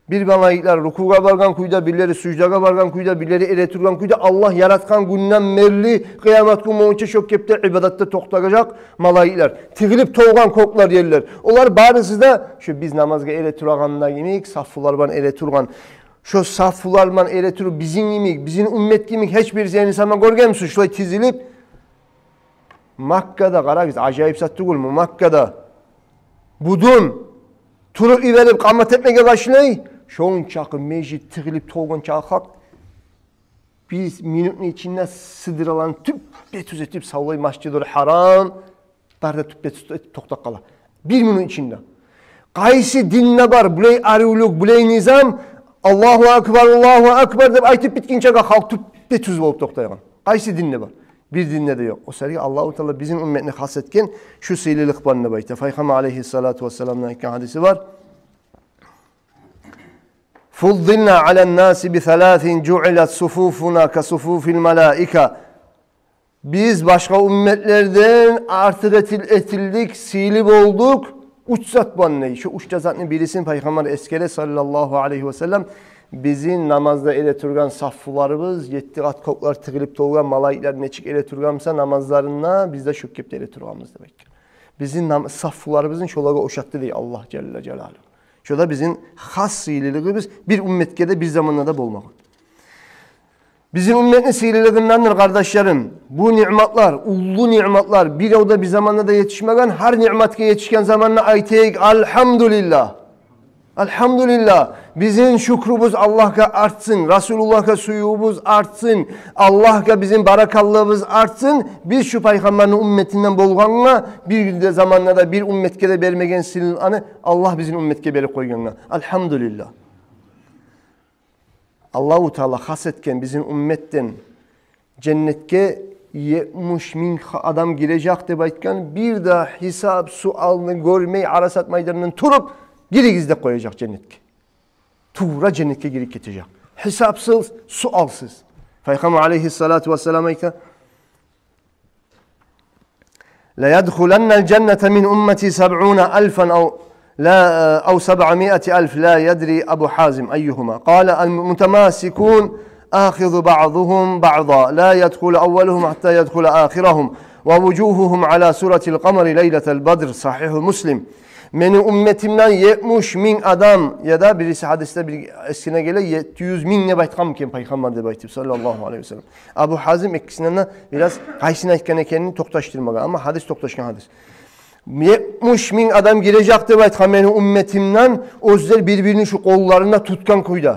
Бир малайиклер рукугъа баргъан кюйде, бирлери суждагъа баргъан кюйде, бирлери эретургъан кюйде, Аллагь яратгъан гюнден берли къыямат гюн болгъунча шо кепде ибадатда токътажакъ малайиклер. Тыгъылып толгъан кёклер, ерлер. Олар барысы да шо биз намазгъа эретурагъанда йимик, саффулар булан эретургъан. Шо саффулар булан эретуруп, бизин йимик, бизин уммет йимик гьеч бир инсан гёргенмисиз, шолай тизилип? Маккада, къарагъыз, ажайып зат тюгюлмю? Маккада будун туруп йиберип къамат этмеге башлай, шончакъы межит тыгъылып толгъанча халкъ бир минутну ичинде сыдыраланы тюппетюз этип савлай Масжидул Гьарам. Бары да тюппе-тюз этип токътап къала. Бир минут ичинде. Къайсы динде бар булай аривлюк, булай низам? «Аллагьу акбар, Аллагьу акбар» деп айтып битгинчеге халкъ тюппе-тюз болуп токътайгъан. Къайсы динде бар? Бир динде де ёкъ. О саялы Аллагьу Таала бизин умметни хас этген шу сыйлылыкъ булан деп айта. Пайхаммар алейгьиссалату вассаламны айтгъан гьадиси бар. «Фуддилна алан-наси би саласин жуилат суфуфуна ка суфуфил малаика». Биз башгъа умметлерден артыкъ этил-, этилдик, сыйлы болдукъ. Уьч зат булан дей. Шу уьч де затны бирисин Пайхаммар эсгере, саллаллагьу алайгьи ва саллам. Бизин намазда эретургъан саффуларыбыз, етти къат кёклер тыгъылып толгъан малайиклер нечик эретургъан буса намазларында, биз де шо кепде эретургъанбыз деп айтгъан. Бизин нам-, саффуларыбызны шолагъа ошатды дей Аллагь жалла жалалугьу. Шо да бизин хас сыйлылыгъыбыз, бир умметге де, бир заманда да болмагъан. Бизин умметни сыйлылыгъындандыр, къардашларым. Бу ниъматлар, уллу ниъматлар, бирев де бир заманда да етишмеген, гьар ниъматгъа етишген заманда айтайыкъ: «Альгьамдулиллагь». Альгьамдулиллагь. Бизин шюкрюбюз Аллагьгъа артсын, Расулуллагьгъа сюювюбюз артсын, Аллагьгъа бизин баракаллыгъыбыз артсын. Биз шу Пайхаммарны умметинден болгъангъа, бир де заманда да бир умметге де бермеген сыйлылыкъны Аллагь бизин умметге берип къойгъангъа. Альгьамдулиллагь. Аллагьу Таала хас этген бизин умметден женнетге етмиш минг ха-, адам гирежек деп айтгъан, бир де гьисап-суалны гёрмей, Арасат майданындан туруп, гиригиз деп къояжакъ женнетге. Тувра женнетге гирип гетежек. Гьисапсыз, суалсыз. Пайхаммар алайгьиссалату вассалам айта: «Ла ядхуланна аль-жанната мин уммати сабъуна альфан ав, ла, ав сабъмиати альф, ла ядри Абу Хазим айюгьума». Къала: «Аль-мутамасикун ахизу баъдугьум баъда, ла ядхулу аввалугьум хьатта ядхула ахирагьум, ва вужугьугьум аля суратиль къамари лайлаталь бадр». Сагьигьу Муслим. Мени умметимден етмиш минг адам, яда бириси гьадисде бир эсине геле, етти юз минг деп айтгъанмы экен Пайхаммар деп айтып, саллаллагьу алайгьи ва саллам. Абу Хазим экисинден де бираз къайсын айтгъан экенин токъташдырмагъан, амма гьадис токъташгъан гьадис. Етмиш минг адам гирежек деп айтгъан мени умметимден, оьзлер бир-бирини шу къолларында тутгъан кюйде.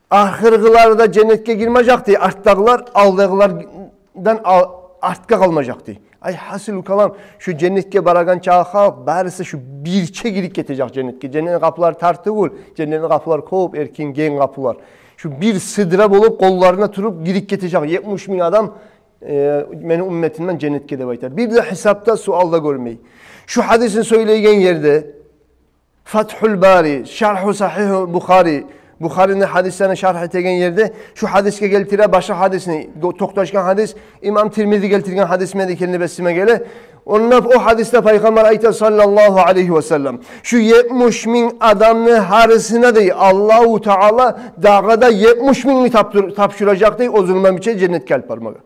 Ахыргъылар да женнетге гирмежек дей, артдагъылар алдагъылардан ал-, артгъа къалмажакъ дей. Ай, гьасили калам, шу женнетге барагъан чакъы халкъ барысы шу бирче гирип гетежек женнетге. Женнетни къапулары тар тюгюл, женнетни къапулары кёп, эркин, генг къапулар. Шу бир сыдра болуп, къолларына туруп гирип гетежек етмиш минг адам, э, мени умметимден женнетге деп айта. Бир де гьисап да, суал да гёрмей. Шу гьадисни сёйлейген ерде, Фатгьуль Бари, Шаргьу Сагьигьуль Бухари, Бухарини гьадислерин шаргь этеген ерде шу гьадисге гелтире, башгъа гьадисни, го-, токъташгъан гьадис, имам Тирмизи гелтирген гьадисми эди, келине бесиме геле. Онда о гьадисде Пайхаммар айта, саллаллагьу алайгьи ва саллам: «Шу етмиш минг адамны гьарисине дей, Аллагьу Таала дагъы да етмиш мингни тапдыр-, тапшуражакъ дей, оьзюню булан бирче женнетге алып бармагъа».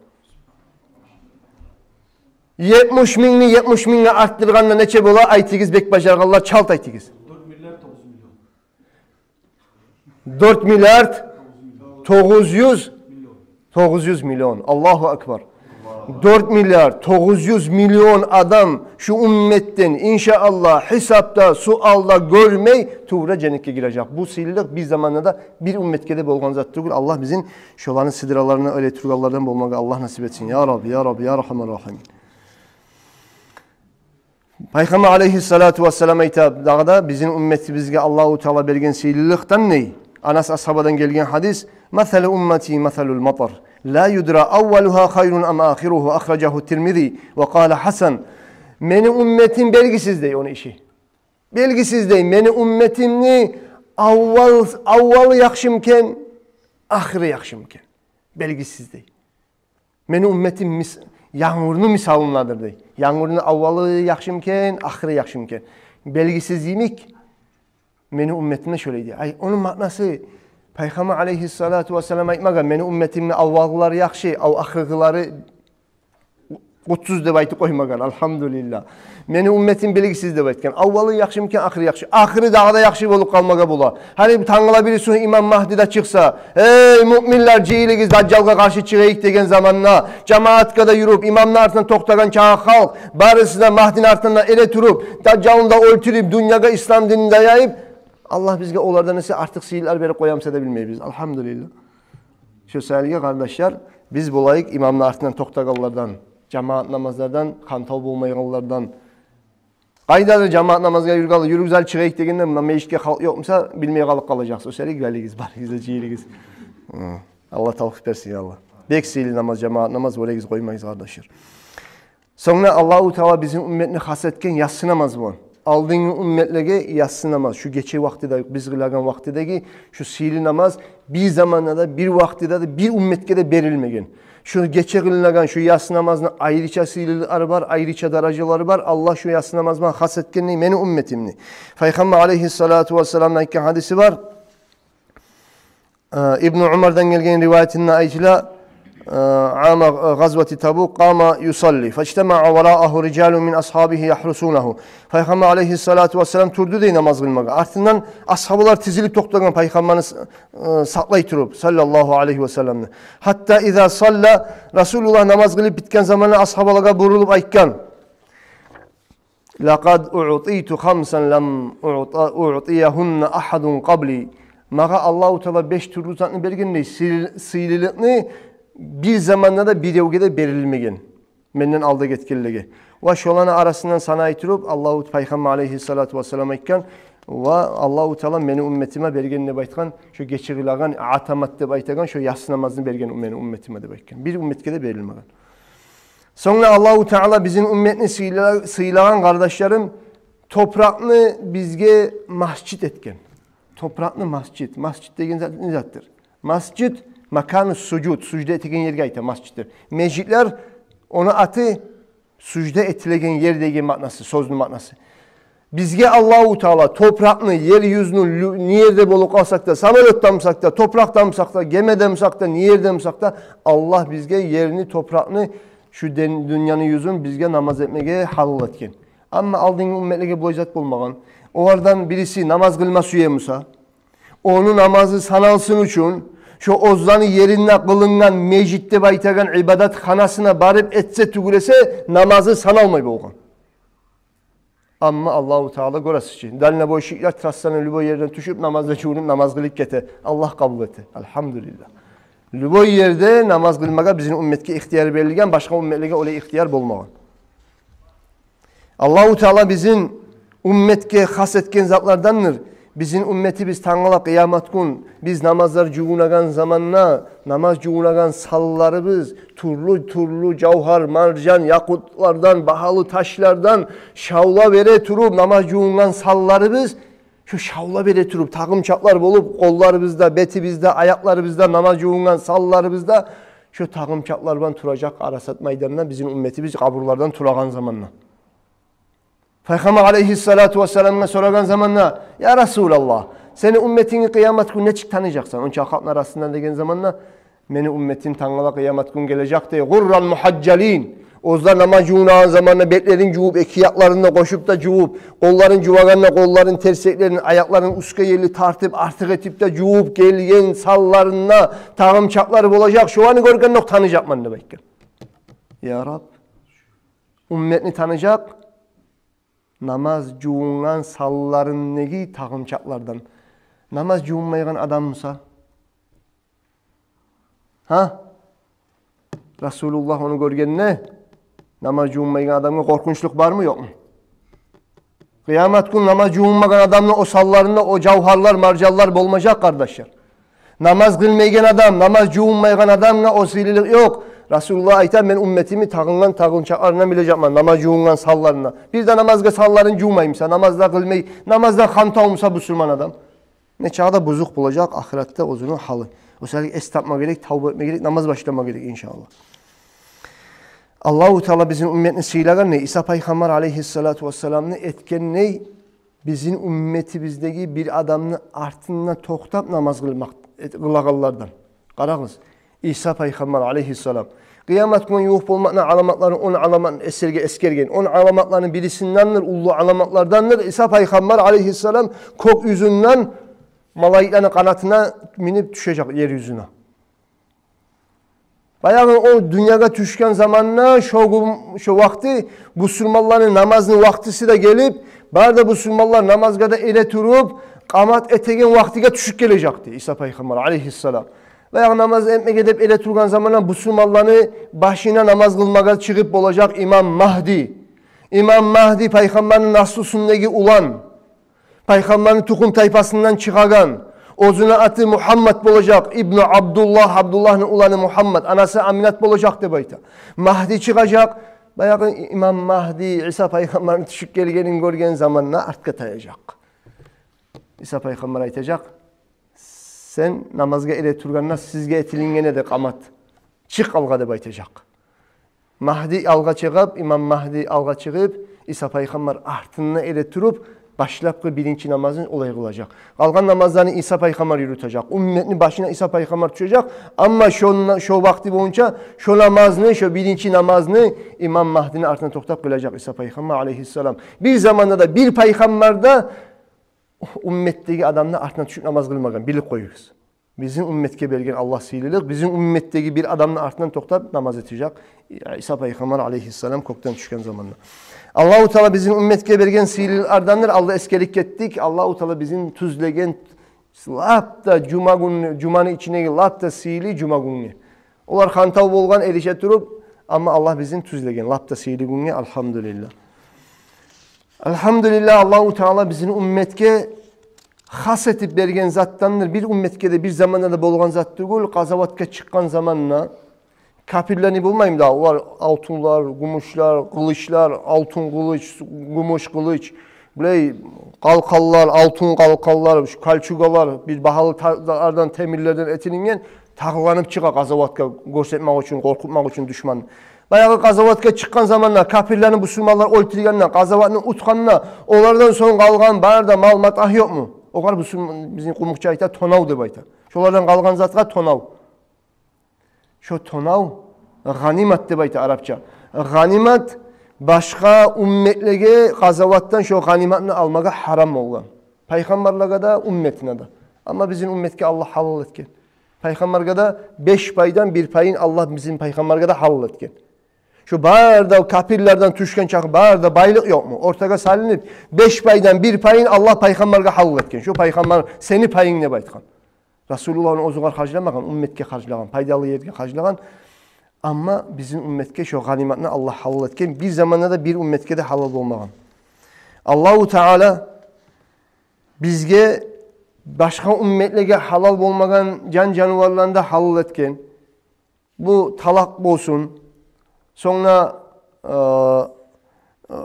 Етмиш мингни етмиш мингге артдыргъанда нече бола? Айтыгъыз, бек бажаргъанлар, чалт айтыгъыз. Дёрт миллиард тогъуз юз миллион. Дёрт миллиард тогъуз юз, тогъуз юз миллион. Аллагьу акбар. Дёрт миллиард тогъуз юз миллион адам шу умметден, иншааллагь, гьисап да, суал да гёрмей, тувра женнетге гирежек. Бу сыйлылыкъ бир заманда да бир умметге де болгъан зат тюгюл. Аллагь бизин шоланы сыдраларына эретургъанлардан болмагъа Аллагь насип этсин. Я Рабби, я Рабби, я Архамар Рахимин. Пайхаммар алайгьиссалату вассалам айта дагъы да, бизин умметибизге Аллагьу Таала берген сыйлылыкъдан не? Анас асгьабадан гелген гьадис: «Масалу уммати масалуль матар, ла юдра аввалугьа хайрун ам ахиругьу», ахражагьу Тирмизи, ва къала хьасан. Мени умметим белгисиз дей ону иши. Белгисиз дей, мени умметимни аввал, аввалы яхшымы экен, ахыры яхшымы экен. Белгисиз дей. Мени умметим мис-, янгурну мисалындадыр дей. Янгурну аввалы яхшымы экен, ахыры яхшымы экен. Белгисиз йимик мени умметим де шолай дей. Ай, ону маънасы, Пайхаммар алайгьиссалату вассалам айтмагъан, мени умметимни аввалгъылары яхшы, ав ахыргъылары къутсуз деп айтып къоймагъан, альгьамдулиллагь. Мени умметим белгисиз деп айтгъан. Аввалы яхшымы экен, ахыры яхшы. Ахыры дагъы да яхшы болуп къалмагъа бола. Гьали тангала бирисигюн имам Магьди де чыкъса: «Эй, муъминлер, жыйылыгъыз, Дажжалгъа къаршы чыгъайыкъ», – деген заманда, жамаатгъа да юрюп, имамны артындан токътагъан чакъы халкъ, барысы да Магьдини артындан эретуруп, Дажжалны да оьлтюрюп, дюньягъа ислам динин де яйып, Аллагь бизге олардан эсе артыкъ сыйлар берип къоямы эсе де билмейбиз. Альгьамдулиллагь. Шо саялы, къардашлар, биз болайыкъ имамны артындан токътагъанлардан. Жамаат намазлардан хантав болмайгъанлардан. Къайдадыр жамаат намазгъа юрюгенлер, юрюгюз гьали чыгъайыкъ дегенде, муна межитге халкъ ёкъ буса, билмей къалып къалажакъсыз. О саялы гелигиз, барыгъыз да жыйылыгъыз. Гьы. Аллагь тавфикъ берсин, я Аллагь. Бек сыйлы намаз жамаат намаз, оьлегиз къоймайгъыз, къардашлар. Сонг да Аллагьу Таала бизин умметни хас этген яссы намаз булан. Алдынгъы умметлеге яссы намаз, шу гече вакътиде, биз къылагъан вакътидеги шу сыйлы намаз бир заманда да, бир вакътиде де, бир умметге де берилмеген. Шу гече къылынагъан шу яссы намазны айрыча сыйлылыкълары бар, айрыча даражалары бар. Аллагь шу яссы намаз булан хас этгендей мени умметимни. Пайхаммар алейгьиссалату вассаламны айтгъан гьадиси бар. Э, Ибну Умардан гелген риваятында айтыла, э, ама, э, гъазвати Табук, къама юсалли, фажтамаа вараагьу рижалун мин асгьабигьи яхрусунагьу. Пайхаммар алейгьиссалату вассалам турду дей намаз къылмагъа. Артындан асгьабалар тизилип токътагъан Пайхаммарны с-, э, сакълай туруп, саллаллагьу алейгьи ва салламны. Гьатта иза салла, Расулуллагь намаз къылып битген заманда асгьабалагъа бурулуп айтгъан: «Лакъад уътиту хамсан лам уъта-, уътиягьунна агьадун къабли». Магъа Аллагьу Таала беш тюрлю затны берген дей, сый-, сыйлылыкъны бир заманда да биревге де берилмеген, менден алда гетгенлеге. Ва шоланы арасындан санай туруп, Аллагьу, Пайхаммар алейгьиссалату вассалам айтгъан: «Ва Аллагьу Таала мени умметиме берген», – деп айтгъан, шо гече къылагъан атамат деп айтагъан шо яссы намазны берген мени умметиме деп айтгъан. Бир умметге де берилмеген. Сонг да Аллагьу Таала бизин умметни сыйла-, сыйлагъан, къардашларым, топуракъны бизге масжит этген. Топуракъны масжит. Масжит деген зат не затдыр? Масжит макану сужуд, сужда этеген ерге айта масжит деп. Межитлер, ону аты сужда этилеген ер деген маънасы, сёзню маънасы. Бизге Аллагьу Таала топуракъны, ер юзюню лю-, не ерде болуп къалсакъ да, самолётда бусакъ да, топуракъда бусакъ да, гемиде бусакъ да, не ерде бусакъ да, Аллагь бизге ерни, топуракъны шу ден-, дюньяны юзюн бизге намаз этмеге гьалал этген. Амма алдынгы умметлеге булай зат болмагъан. Олардан бириси намаз къылма сюе буса, ону намазы саналсын учун, шо оьзлени еринде къылынгъан межит деп айтагъан ибадатханасына барып этсе тюгюл эсе, намазы саналмай болгъан. Амма Аллагьу Таала, гёресиз чи, дальнобойщиклер трассаны любой ерден тюшюп, намазда жувунуп, намаз къылып гете. Аллагь къабул эте. Альгьамдулиллагь. Любой ерде намаз къылмагъа бизин умметге ихтияр берилген, башгъа умметлеге олай ихтияр болмагъан. Аллагьу Таала бизин умметге хас этген затлардандыр. Бизин умметибиз тангала къыямат гюн, биз намазлар жувунагъан заманда, намаз жувунагъан санларыбыз, тюрлю-тюрлю жавгьар, маржан, якъутлардан, багьалы ташлардан шавла бере туруп, намаз жувунгъан санларыбыз, шо шавла бере туруп, тагъымчакълар болуп, къолларыбызда, бетибизде, аякъларыбызда, намаз жувунгъан санларыбызда, шо тагъымчакълар булан туражакъ Арасат майданда бизин умметибиз къабурлардан турагъан заманда. Пайхаммар алейгьиссалату вассаламгъа сорагъан заманда: «Я Расулаллагь, сени умметингни къыямат гюн нечик таныжакъсан?» Онча халкъны арасында деген заманда: «Мени умметим тангала къыямат гюн гележек, – дей, – гъурран мугьажжалин. Оьзлер намаз жувунагъан заманда бетлерин жувуп, эки якъларын да къошуп да жувуп, къолларын жувагъанда къолларын, терсеклерин, аякъларын уьстге ерли тартып, артыкъ этип де жувуп гелген санларында тагъымчакълар болажакъ. Шоланы гёргенде окъ таныжакъман», – деп айтгъан. Я Раб, умметни таныжакъ намаз жувунгъан санларындагъы тагъымчакълардан. Намаз жувунмайгъан адам буса? Гьа? Расулуллагь ону гёргенде, намаз жувунмайгъан адамгъа къоркъунчлукъ бармы, ёкъму? Къыямат гюн намаз жувунмагъан адамны о санларында о жавгьарлар, маржанлар болмажакъ, къардашлар. Намаз къылмайгъан адам, намаз жувунмайгъан адамгъа о сыйлылыкъ ёкъ. Расулуллагь айта: «Мен умметимни тагъынгъан тагъымчакъларындан билежекмен, намаз жувунгъан санларындан». Бир де намазгъа санларын жувмай буса, намаз да къылмай, намаздан хантав буса бусурман адам, нечакъы да бузукъ болажакъ ахыратда оьзюню гьалы. О саялы эс тапма герек, тавба этме герек, намаз башлама герек, иншааллагь. Аллагьу Таала бизин умметни сыйлагъан не, Иса пайхаммар алейгьиссалату вассаламны этген не, бизин умметибиздеги бир адамны артында токътап намаз къылмакъ, эт-, къылагъанлардан. Къарагъыз, Иса пайхаммар алейгьиссалам. Къыямат гюн ювукъ болмакъны аламатларын, он аламатны эсгерге-, эсгерген. Он аламатланы бирисиндендир, уллу аламатлардандыр. Иса пайхаммар алейгьиссалам кёк юзюнден малайиклени къанатына минип тюшежек ер юзюне. Баягъы о дюньягъа тюшген заманда, шо гюн, шо вакъти бусурманланы намазны вакътиси де гелип, бары да бусурманлар намазгъа да эретуруп, къамат этеген вакътиге тюшюп гележекди Иса пайхаммар алейгьиссалам. Баягъы намаз этмеге деп эретургъан заманда бусурманланы башына намаз къылмагъа чыгъып болажакъ имам Магьди. Имам Магьди пайхаммарны наслусундагъы улан. Пайхаммарны тухум-тайпасындан чыгъагъан. Оьзюню аты Мугьаммад болажакъ, ибну Абдуллагь, Абдуллагьны уланы Мугьаммад, анасы Аминат болажакъ деп айта. Магьди чыгъажакъ. Баягъы имам Магьди Иса пайхаммарны тюшюп гелгенин гёрген заманда артгъа таяжакъ. Иса пайхаммар айтажакъ: «Сен намазгъа эретургъанда сизге этилинген эди къамат. Чыкъ алгъа», — деп айтажакъ. Магьди алгъа чыгъып, имам Магьди алгъа чыгъып, Иса пайхаммар артында эретуруп, башлапгъы биринчи намазын олай къылажакъ. Къалгъан намазланы Иса пайхаммар юрютежек. Умметни башына Иса пайхаммар тюшежек. Амма шо, шо вакъти боюнча шо намазны, шо биринчи намазны имам Магьдини артына токътап къылажакъ Иса пайхаммар алейгьиссалам. Бир заманда да бир пайхаммар да умметдеги адамны артына тюшюп намаз къылмагъан, билип къоюгъуз. Бизин умметге берген Аллагь сыйлылыкъ, бизин умметдеги бир адамны артындан токътап намаз этежек Иса пайхаммар алейгьиссалам кёкден тюшген заманда. Аллагьу Таала бизин умметге берген сыйлылыкълардандыр, алда эсгерип гетдик. Аллагьу Таала бизин тюзлеген лап да жума гюн, жуманы ичиндеги лап да сыйлы жума гюнге. Олар хантав болгъан эрише туруп, амма Аллагь бизин тюзлеген лап да сыйлы гюнге, альгьамдулиллагь. Альгьамдулиллагь, Аллагьу Таала бизин умметге хас этип берген затдандыр. Бир умметге де, бир заманда да болгъан зат тюгюл. Къазаватгъа чыкъгъан заманда капирлени болмаймы да, олар алтынлар, гюмюшлер, къылычлар, алтын къылыч, гюмюш къылыч, билей, къалкъанлар, алтын къалкъанлар, шу кольчугалар, бир багьалы та-, ардан, темирлерден этилинген, тагъылып чыгъа къазаватгъа гёрсетмек учун, къоркъутмакъ учун душманны. Баягъы къазаватгъа чыкъгъан заманда капирлени бусурманлар оьлтюргенде, къазаватны утгъанда, олардан сонг къалгъан бары да мал-матагь ёкъму? Огъар бусурман, бизин къумукъча айта, тонав деп айта. Шолардан къалгъан затгъа тонав. Шо тонав гъанимат деп айта арапча. Гъанимат башгъа умметлеге къазаватдан шо гъаниматны алмагъа гьарам болгъан. Пайхаммарлагъа да, умметине де. Амма бизин умметге Аллагь гьалал этген. Пайхаммаргъа да беш пайдан бир пайын Аллагь бизин пайхаммаргъа да гьалал этген. Шо бары да капирлерден тюшген чакъы бары да байлыкъ ёкъму? Ортагъа салынып, беш пайдан бир пайын Аллагь пайхаммаргъа гьалал этген. Шо пайхаммар сени пайынг деп айтгъан. Расулуллагь ону оьзюгер харжламагъан, умметге харжлагъан, пайдалы ерге харжлагъан. Амма бизин умметге шо гъаниматны Аллагь гьалал этген, бир заманда да бир умметге де гьалал болмагъан. Аллагьу Таала бизге башгъа умметлеге гьалал болмагъан жан-жаныварланы да гьалал этген. Бу талакъ болсун, сонг да, э, э,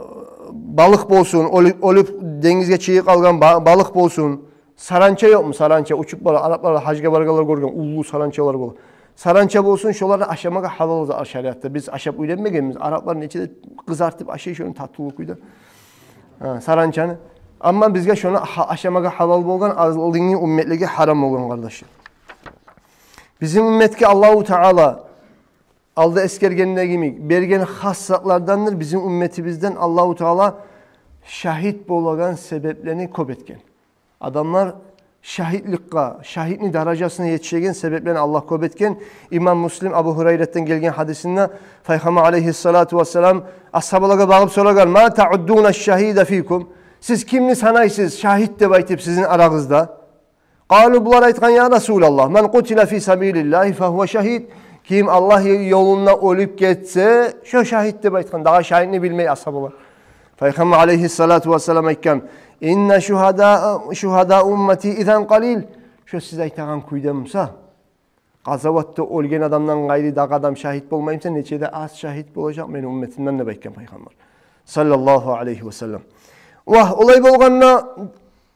балыкъ болсун, оьлюп, оьлюп денгизге чыгъып къалгъан ба-, балыкъ болсун. Саранча ёкъму? Саранча учуп бара, араплар, гьажгъа баргъанлар гёрген, уллу саранчалар бола. Саранча болсун, шолар да ашамагъа гьалал зат шариатда. Биз ашап уьйренмегенбиз. Араплар нече де къызартып ашай шону татлы кюйде. Гьа, саранчаны. Амма бизге шону гьа-, ашамагъа гьалал болгъан, алдынгъы умметлеге гьарам болгъан, къардашлар. Бизин умметге Аллагьу Таала, алда эсгергенде йимик, берген хас затлардандыр. Бизин умметибизден Аллагьу Таала шагьит болагъан себеплени кёп этген. Адамлар шагьитликге, шагьитни даражасына етишеген себеплени Аллагь кёп этген. Имам Муслим Абу Гьурайратдан гелген гьадисинде Пайхаммар алейгьиссалату вассалам асгьабалагъа багъып сорагъан: «Ма тауддуна шагьида фикум?» Сиз кимни санайсыз шагьит деп айтып сизин арагъызда? Къалу, булар айтгъан: «Я Расулаллагь, ман къутила фи сабилиллагьи фагьува шагьид». Ким Аллагь ёлунда оьлюп гетсе, шо шагьит деп айтгъан. Дагъы шагьитни билмей асгьабалар. Пайхаммар алейгьиссалату вассалам айтгъан: «Инна шугьада, шугьада уммати изан къалил». Шо сиз айтагъан кюйде буса, къазаватда оьлген адамдан къайры дагъы адам шагьит болмай буса, нече де аз шагьит болажакъ мени умметимден деп айтгъан Пайхаммар саллаллагьу алейгьи вассаллам. Вагь, олай болгъанда,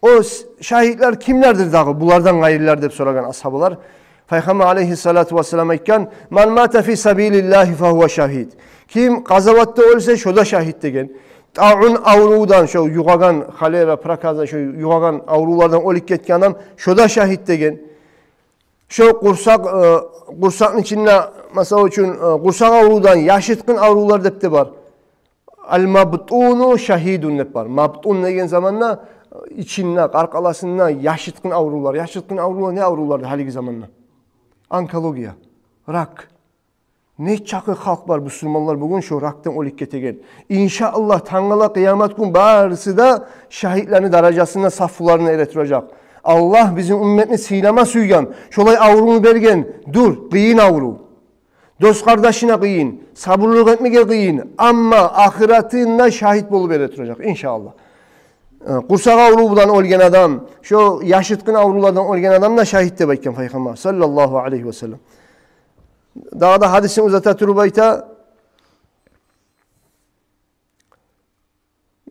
о с-, шагьитлер кимлердир дагъы, булардан къайрылар деп сорагъан асгьабалар. Пайхаммар алейгьиссалату вассалам айтгъан: «Ман мата фи сабилиллагьи фагьува шагьид». Ким къазаватда оьлсе, шо да шагьит деген. Таун аврувдан, шо югъагъан, холера, проказа, шо югъагъан аврувлардан оьлюп гетген адам, шо да шагьит деген. Шо къурсакъ, э, къурсакъны ичинде, масала учун, э, къурсакъ аврувдан, яшыртгъын аврувлар деп де бар. «Ал-мабтуну шагьидун» деп бар. Мабтун деген заманда, э, ичинде, къаркъарасында яшыртгъын аврувлар. Яшыртгъын аврувлар не аврувлар гьалиги заманда? Онкология, рак. Нечакъы халкъ бар, бусурманлар бугюн шо ракдан оьлюп гетеген. Иншааллагь, тангала къыямат гюн барысы да шагьитлени даражасында сафларына эретуражакъ. Аллагь бизин умметни сыйлама сюйген, шолай аврувну берген. Дюр, къыйын аврув. Дос-къардашына къыйын, сабурлукъ этмеге къыйын, амма ахыратында шагьит болуп эретуражакъ, иншааллагь. Э, къурсакъ аврув булан оьлген адам, шо яшыртгъын аврувлардан оьлген адам да шагьит деп айтгъан Пайхаммар саллаллагьу алайгьи васаллам. Дагъы да гьадисин узата туруп айта.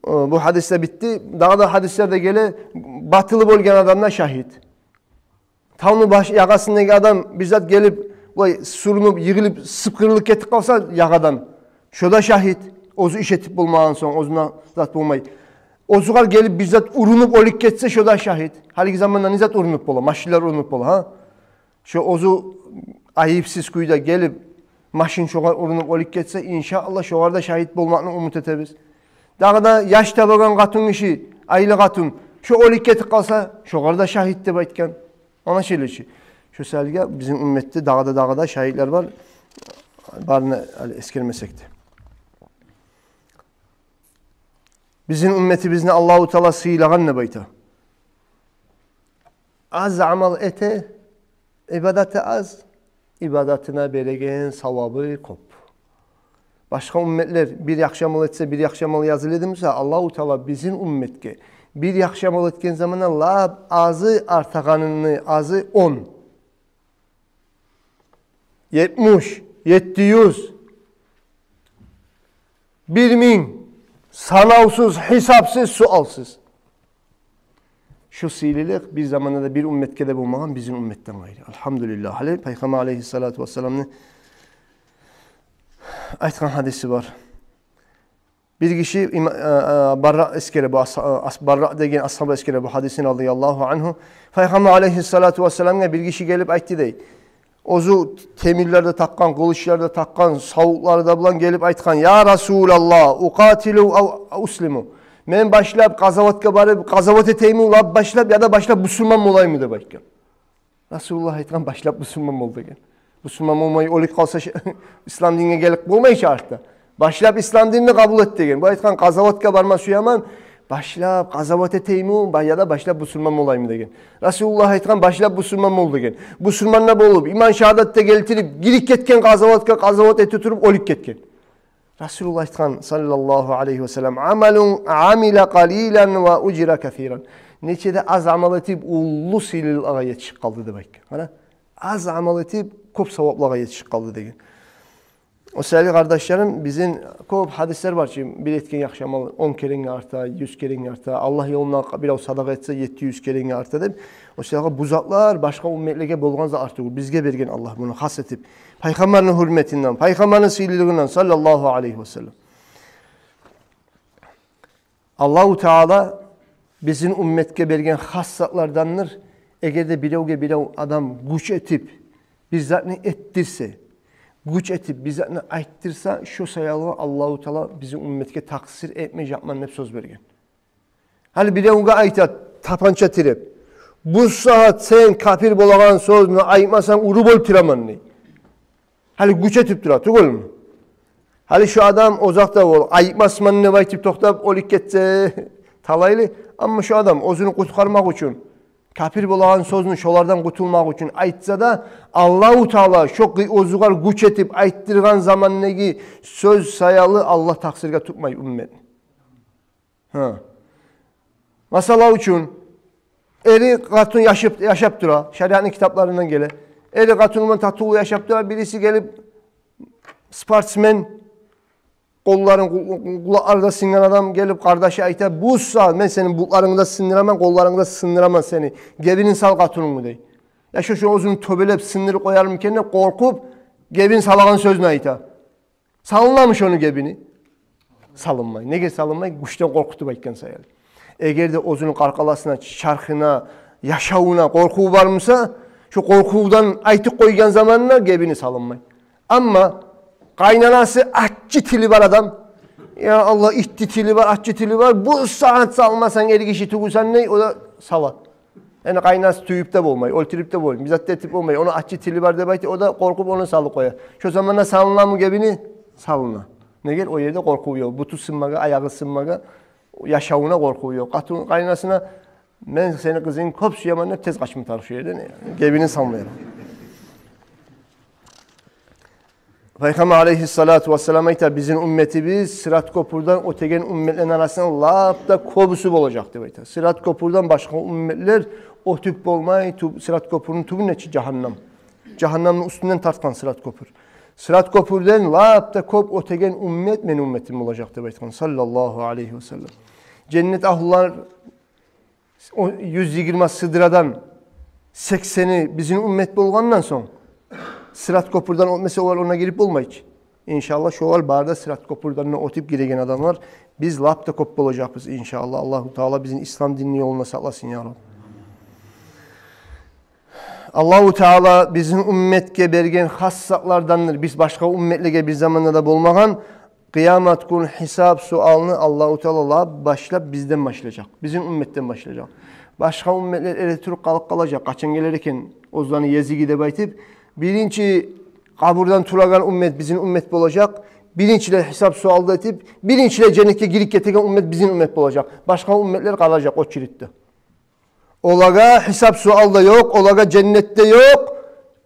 О, бу гьадис де битди. Дагъы да гьадислер де геле, батылы болгъан адам да шагьит. Тавну баш, ягъасындагъы адам бир зат гелип, булай сюрюнюп, йыгъылып, сыпкъырылып гетип къалса ягъадан, шо да шагьит. Оьзю иш этип болмагъан сонг, оьзюне зат болмай. Оьзюгер гелип бир зат урунуп оьлюп гетсе, шо да шагьит. Гьалиги заманда не зат урунуп бола? Машинлер урунуп бола, гьа? Шо оьзю айыпсыз кюйде гелип, машин шогъар урунуп оьлюп гетсе, иншааллагь, шогъар да шагьит болмакъны умут этебиз. Дагъы да яш табагъан къатын гиши, айлы къатын, шо оьлюп гетип къалса, шогъар да шагьит деп айтгъан. Ана шеличи. Шо саялы бизин умметде дагъы да, дагъы да шагьитлер бар. Барын гьали эсгермесек де. Бизин умметибизни Аллагьу Таала сыйлагъан деп айта. Аз амал эте, ибадаты аз, ибадатына береген савабы кёп. Башгъа умметлер бир яхшы амал этсе, бир яхшы амал языла эди буса, Аллагьу Таала бизин умметге бир яхшы амал этген заманда лап азы артагъаныны азы он, етмиш, етти юз, бир минг, санавсуз, гьисапсыз, суалсыз. Шу сыйлылыкъ бир заманда да бир умметге де болмагъан бизин умметден къайры. Альгьамдулиллагь. Гьали Пайхаммар алайгьиссалату вассаламны айтгъан гьадиси бар. Бир гиши има-, а, а, Барра эсгере, бу ас-, а, ас-, Барра деген асгьаба эсгере бу гьадисин, радияллагьу ангьу. Пайхаммар алайгьиссалату вассаламгъа бир гиши гелип айтды дей. Оьзю темирлер де такъгъан, къылычлар да такъгъан, савутлары да булан гелип айтгъан: «Я Расулаллагь, укъатилу ав услиму? Мен башлап къазаватгъа барып, къазават этейми лап башлап, яда башлап бусурман болайымы?» — деп айтгъан. Расулуллагь айтгъан: «Башлап бусурман бол», — деген. Бусурман болмай оьлюп къалса, ш-, ислам динге гелип болмай чы артда. «Башлап ислам динни къабул эт», — деген. Бу айтгъан: «Къазаватгъа барма сюемен, башлап къазават этейми, ба-, яда башлап бусурман болайымы?» — деген. Расулуллагь айтгъан: «Башлап бусурман бол», — деген. Бусурман да болуп, иман шагьадат да гелтирип, гирип гетген къазаватгъа, къазават эте туруп оьлюп гетген. Расулуллагь айтгъан, саллаллагьу алайгьи вассалам: «Амалун амила къалилан ва ужира касиран». Нече де аз амал этип, уллу сыйлылыкъгъа етишип къалды деп айтгъан. Къара, аз амал этип, кёп саваплагъа етишип къалды деген. О саялы, къардашларым, бизин кёп гьадислер бар чы, бир этген яхшы амал он керенге арта, юз керенге арта, Аллагь ёлунда бирев садагъа этсе, етти юз керенге арта деп. О саялы бу затлар башгъа умметлеге болгъан зат тюгюл, бизге берген Аллагь муну хас этип. Пайхаммарны гьюрметинден, Пайхаммарны сыйлылыгъындан, саллаллагьу алайгьи вассаллам. Аллагьу Таала бизин умметге берген хас затлардандыр. Эгер де биревге бирев адам гюч этип, бир затны этдирсе, гюч этип бир затны айтдырса, шо саялы Аллагьу Таала бизин умметге такъсыр этмежекмен деп сёз берген. Гьали биревге айта, тапанча тиреп: «Бу сагьат сен капир болагъан сёзню айтмасанг, уруп оьлтюремен», — дей. Гьали гюч этип тура, тюгюлмю? Гьали шо адам озокъда, ол айтмасман деп айтып токътап оьлюп гетсе, талайлы. Амма шо адам оьзюн къутгъармакъ учун, капир болагъан сёзню шолардан къутулмакъ учун айтса да, Аллагьу Таала шо къы-, оьзюгер гюч этип айтдыргъан замандагъы сёз саялы Аллагь такъсыргъа тутмай умметни. Гьа. Масала учун, эри къатын яшап, яшап тура, шариатны китапларындан геле. Эри къатын булан татывлу яшап тура, бириси гелип, спортсмен, къолларын, къу-, къу-, къулакълары да сынгъан адам гелип, къардашы айта: «Бу сагьат мен сени бутларынгны да сындыраман, къолларынгны да сындыраман сени. Гебинин сал къатынынгны», — дей. Я шо, шо оьзюн тёбелеп сындырып къоярмы экен деп къоркъуп, гебин салагъан сёзню айта. Салынамы шону гебини? Салынмай. Неге салынмай? Гючден къоркъутуп айтгъан саялы. Эгер де оьзюню къаркъарасына, чархына, яшавуна къоркъув бар буса, шо къоркъувдан айтып къойгъан заманына гебини салынмай. Амма къайнанасы аччы тили бар адам, я Аллагь, итти тили бар, аччы тили бар, бу сагьат салмасанг, эргиши тюгюлсен дей, о да сала. Яни къайнасы тюйюп де болмай, оьлтюрюп де болмай, бир зат да этип болмай. Ону аччы тили бар деп айта, о да къоркъуп ону салып къоя. Шо заманда салынамы гебини? Салына. Неге? О ерде къоркъув ёкъ. Буту сынмагъа, аягъы сынмагъа, яшавуна къоркъув ёкъ. Къатын къайнасына Мен сени къызынгны кёп сюемен деп тез къачма тарыкъ шу ерден, гебинин салмай. Пайхаммар алейгьиссалату вассалам айта, бизин умметибиз Сырат кёпюрден оьтеген умметлени арасында лап да кёбюсю болажакъ деп айта. Сырат кёпюрден башгъа умметлер оьтюп болмай, тюб-, Сырат кёпюрню тюбюнде чи жагьаннам. Жагьаннамны уьстюнден тартгъан Сырат кёпюр. Сырат кёпюрден лап да кёп оьтеген уммет мени умметим болажакъ деп айтгъан, саллаллагьу алейгьи васаллам. Женнет агьлулар о юз йигирма сыдрадан сексени бизин уммет болгъандан сонг, Сырат кёпюрден оьтмесе, олар онда гирип болмай чы. Иншаллагь, шолар бары да Сырат кёпюрден де оьтюп гиреген адамлар, биз лап да кёп болажакъбыз, иншаллагь. Аллагьу Таала бизин ислам динни ёлунда сакъласын, я Раб. Аллагьу Таала бизин умметге берген хас затлардандыр. Биз башгъа умметлеге бир заманда да болмагъан. Къыямат гюн гьисап-суалны Аллагьу Таала лап башлап бизден башлажакъ. Бизин умметден башлажакъ. Башгъа умметлер эретуруп къалып къалажакъ. Къачан гелер экен оьзлени езиги деп айтып, биринчи къабурдан турагъан уммет бизин уммет болажакъ. Биринчилей гьисап-суал да этип, биринчилей женнетге гирип гетеген уммет бизин уммет болажакъ. Башгъа умметлер къалажакъ очередьде. Олагъа гьисап-суал да ёкъ, олагъа женнет де ёкъ.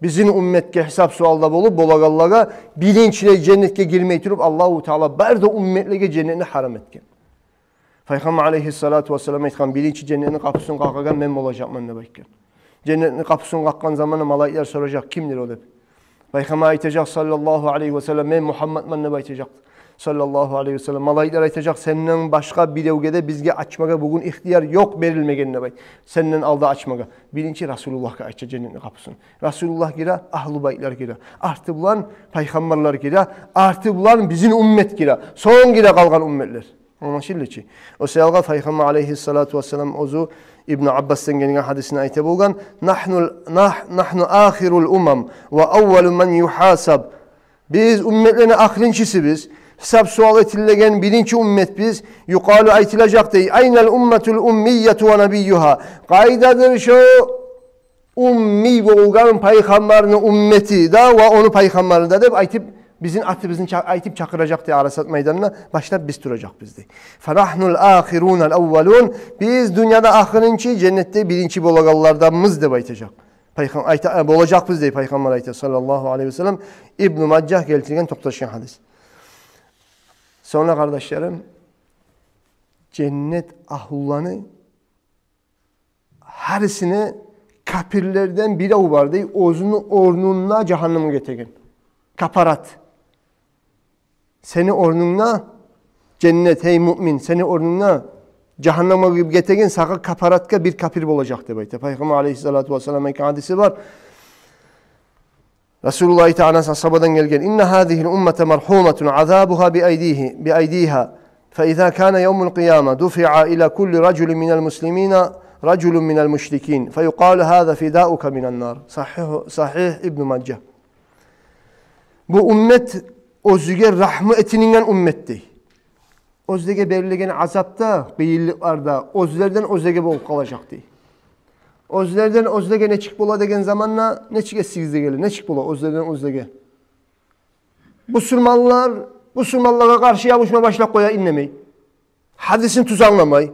Бизин умметге гьисап-суал да болуп болагъанлагъа, биринчилей женнетге гирмей туруп, Аллагьу Таала бары да умметлеге женнетни гьарам этген. Пайхаммар алейгьиссалату вассалам айтгъан, биринчи женнетни къапусун къакъагъан мен болажакъман деп айтгъан. Женнетни къапусун къакъгъан заманда малайиклер соражакъ, кимдир о деп. Пайхаммар айтажакъ, саллаллагьу алейгьи васаллам, мен Мугьаммадман деп айтажакъ. Саллаллагьу алейгьи васаллам. Малайиклер айтажакъ, сенден башгъа биревге де бизге ачмагъа бугюн ихтияр ёкъ берилмеген деп айт. Сенден алда ачмагъа. Биринчи Расулуллагьгъа ача женнетни къапусун. Расулуллагь гире, агьлу байтлар гире. Арты булан пайхаммарлар гире, арты булан бизин уммет гире. Сонг гире къалгъан умметлер. Англашылды чы. О саялгъа Пайхаммар алейгьиссалату вассалам оьзю Ибну Аббасдан гелген гьадисинде айта болгъан: «Нагьну, нагь-, нагьну ахирул умам ва аввалу ман югьасаб». Биз умметлени ахырынчысыбыз, гьисап-суал этилеген биринчи умметбиз. «Юкъалу», айтылажакъ дей: «Айнал умматул уммияту ва набиюгьа?» Къайдадыр шо уммий болгъан пайхаммарны уммети де ва ону пайхаммары да деп айтып, бизин атыбызны ча-, айтып чакъыражакъ дей, Арасат майданына башлап биз туражакъбыз дей. «Фанагьнул ахирунал аввалун», биз дюньяда ахырынчы, женнетде биринчи болагъанларданбыз деп айтажакъ. Пайхам-, айта, э, болажакъбыз дей Пайхаммар айта, саллаллагьу алейгьи васаллам. Ибну Мажагь гелтирген токъташгъан гьадис. Сонг, къардашларым, женнет агьлуланы гьарисине капирлерден бирев бар дей, оьзюню орнунда жагьаннемге гетеген. Капарат. Сени орнунгда женнет, гьей муъмин, сени орнунгда жагьаннемге гетеген, сагъа капаратгъа бир капир болажакъ деп айта. Пайхаммар алейгьиссалату вассалам айтгъан гьадиси бар. Расулуллагь айта, Анас асгьабадан гелген: «Инна гьазигьил уммата маргьуматун азабугьа би айдигьи, би айдигьа. Фа иза кана явмул къияма дуфиъа ила кулли ражулин минал муслимина ражулун минал мушрикин. Фа юкъалу: гьаза фидаука минан нар». Сагьигь, Сагьигь Ибну Мажагь. Бу уммет оьзюне рагьму этилинген уммет дей. Оьзлеге берилеген азапда, къыйынлыкъларда оьзлерден оьзлеге болуп къалажакъ дей. Оьзлерден оьзлеге нечик бола деген заманда, нечик эсигизге геле, нечик бола оьзлерден оьзлеге? Бусурманлар бусурманлагъа къаршы ябушма башлап къоя индемей. Гьадисни тюз англамай,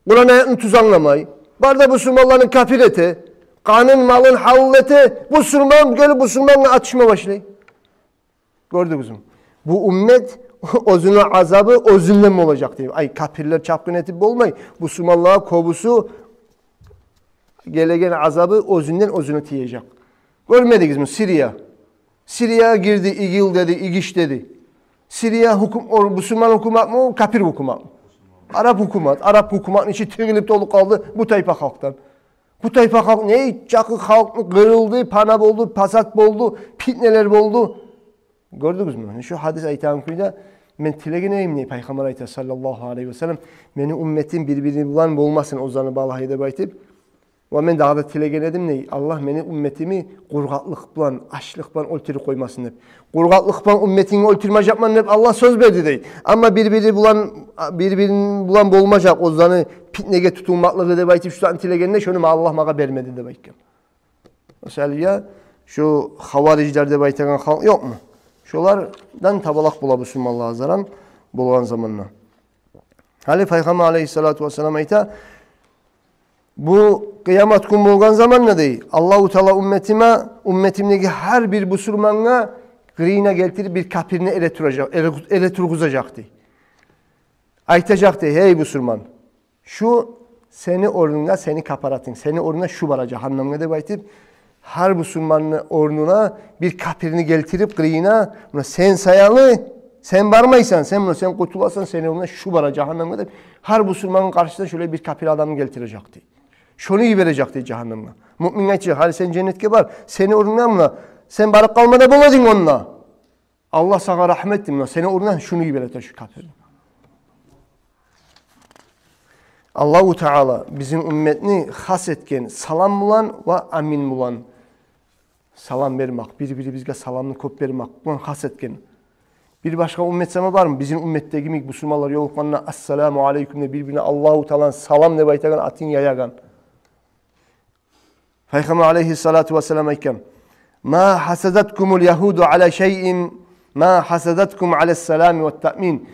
Къуран аятны тюз англамай. Бары да бусурманланы капир эте, къанын, малын гьалал эте, бусурман гелип бусурмангъа атышма башлай. Гёрдюгюзмю? Бу уммет оьзюню азабы оьзюнден болажакъ дей. Ай, капирлер чапгъын этип болмай. Бусурманлагъа кёбюсю гелеген азабы оьзюнден оьзюне тиежек. Гёрмедигизми Сирия? Сирия гирди, ИГИЛ деди, ИГИШ деди. Сирия гьукум-, о, бусурман гьукуматмы, капир гьукуматмы? Араб гьукумат. Араб гьукуматны ичи тигилип толуп къалды бу тайпа халкъдан. Бу тайпа халкъ не чакъы халкъны къырылды, пана болду, пасат болду, питнелер болду. Гёрдюгюзмю? Муна шу гьадис айтагъан кюйде, мен тилеген эдим дей, Пайхаммар айта, саллаллагьу алайгьи ва саллам, мени умметим бир-бири булан болмасын, оьзлени балагьы деп айтып. Ва мен дагъы да тилеген эдим дей, Аллагь мени умметимни къургъакълыкъ булан, ачлыкъ булан оьлтюрюп къоймасын деп. Къургъакълыкъ булан умметингни оьлтюрмежекмен деп Аллагь сёз берди дей. Амма бир-бири булан, бир-бири булан болмажакъ оьзлени питнеге тутулмакълыгъы деп айтып, шу затны тилегенде, шону ма-, Аллагь магъа бермеди деп айтгъан. Масала, шу хаварижлер деп айтагъан халкъ ёкъму? Шолардан табалакъ бола бусурманлагъа заран болгъан заманда. Гьали Пайхаммар алайгьиссалату вассалам айта, Бу къыямат гюн болгъан заманда, дей, Аллагьу Таала умметиме, умметимдеги гьар бир бусурмангъа къырыйына гелтирип бир капирни эретуражакъ, эре-, эретургъузажакъ, дей. Айтажакъ, дей: «Гьей бусурман, шу сени орнунга сени капаратынг, сени орнунга шу бара жагьаннемге», — деп айтып, гьар бусурманны орнуна бир капирни гелтирип къырыйына: «Муна сен саялы, сен бармайсан, сен, муна сен къутуласан, сени орнунга шу бара жагьаннемге», — деп, гьар бусурманны къаршысына шолай бир капир адамны гелтирежек, дей. Шону йибережек, дей, жагьаннемге. Муъминге айтажакъ: «Гьали сен женнетге бар, сени орнунга, муна сен барып къалма да бола эдинг онда. Аллагь сагъа рагьмат этди, муна сени орнунга шуну йибере тур, шу капирни». Аллагьу Таала бизин умметни хас этген салам булан ва амин булан. Салам бермек, бир-бирибизге саламны кёп бермек булан хас этген. Бир башгъа уммет сама бармы бизин умметдеги йимик, бусурманлар ёлукъгъанда «Ассаламу алейкум» деп, бир-бирине Аллагьу Тааланы салам деп айтагъан, атын яягъан? Пайхаммар алейгьиссалату вассалам айтгъан: «Ма хасадаткумул ягьуду ала шайин, ма хасадаткум ала салами ва таъмин».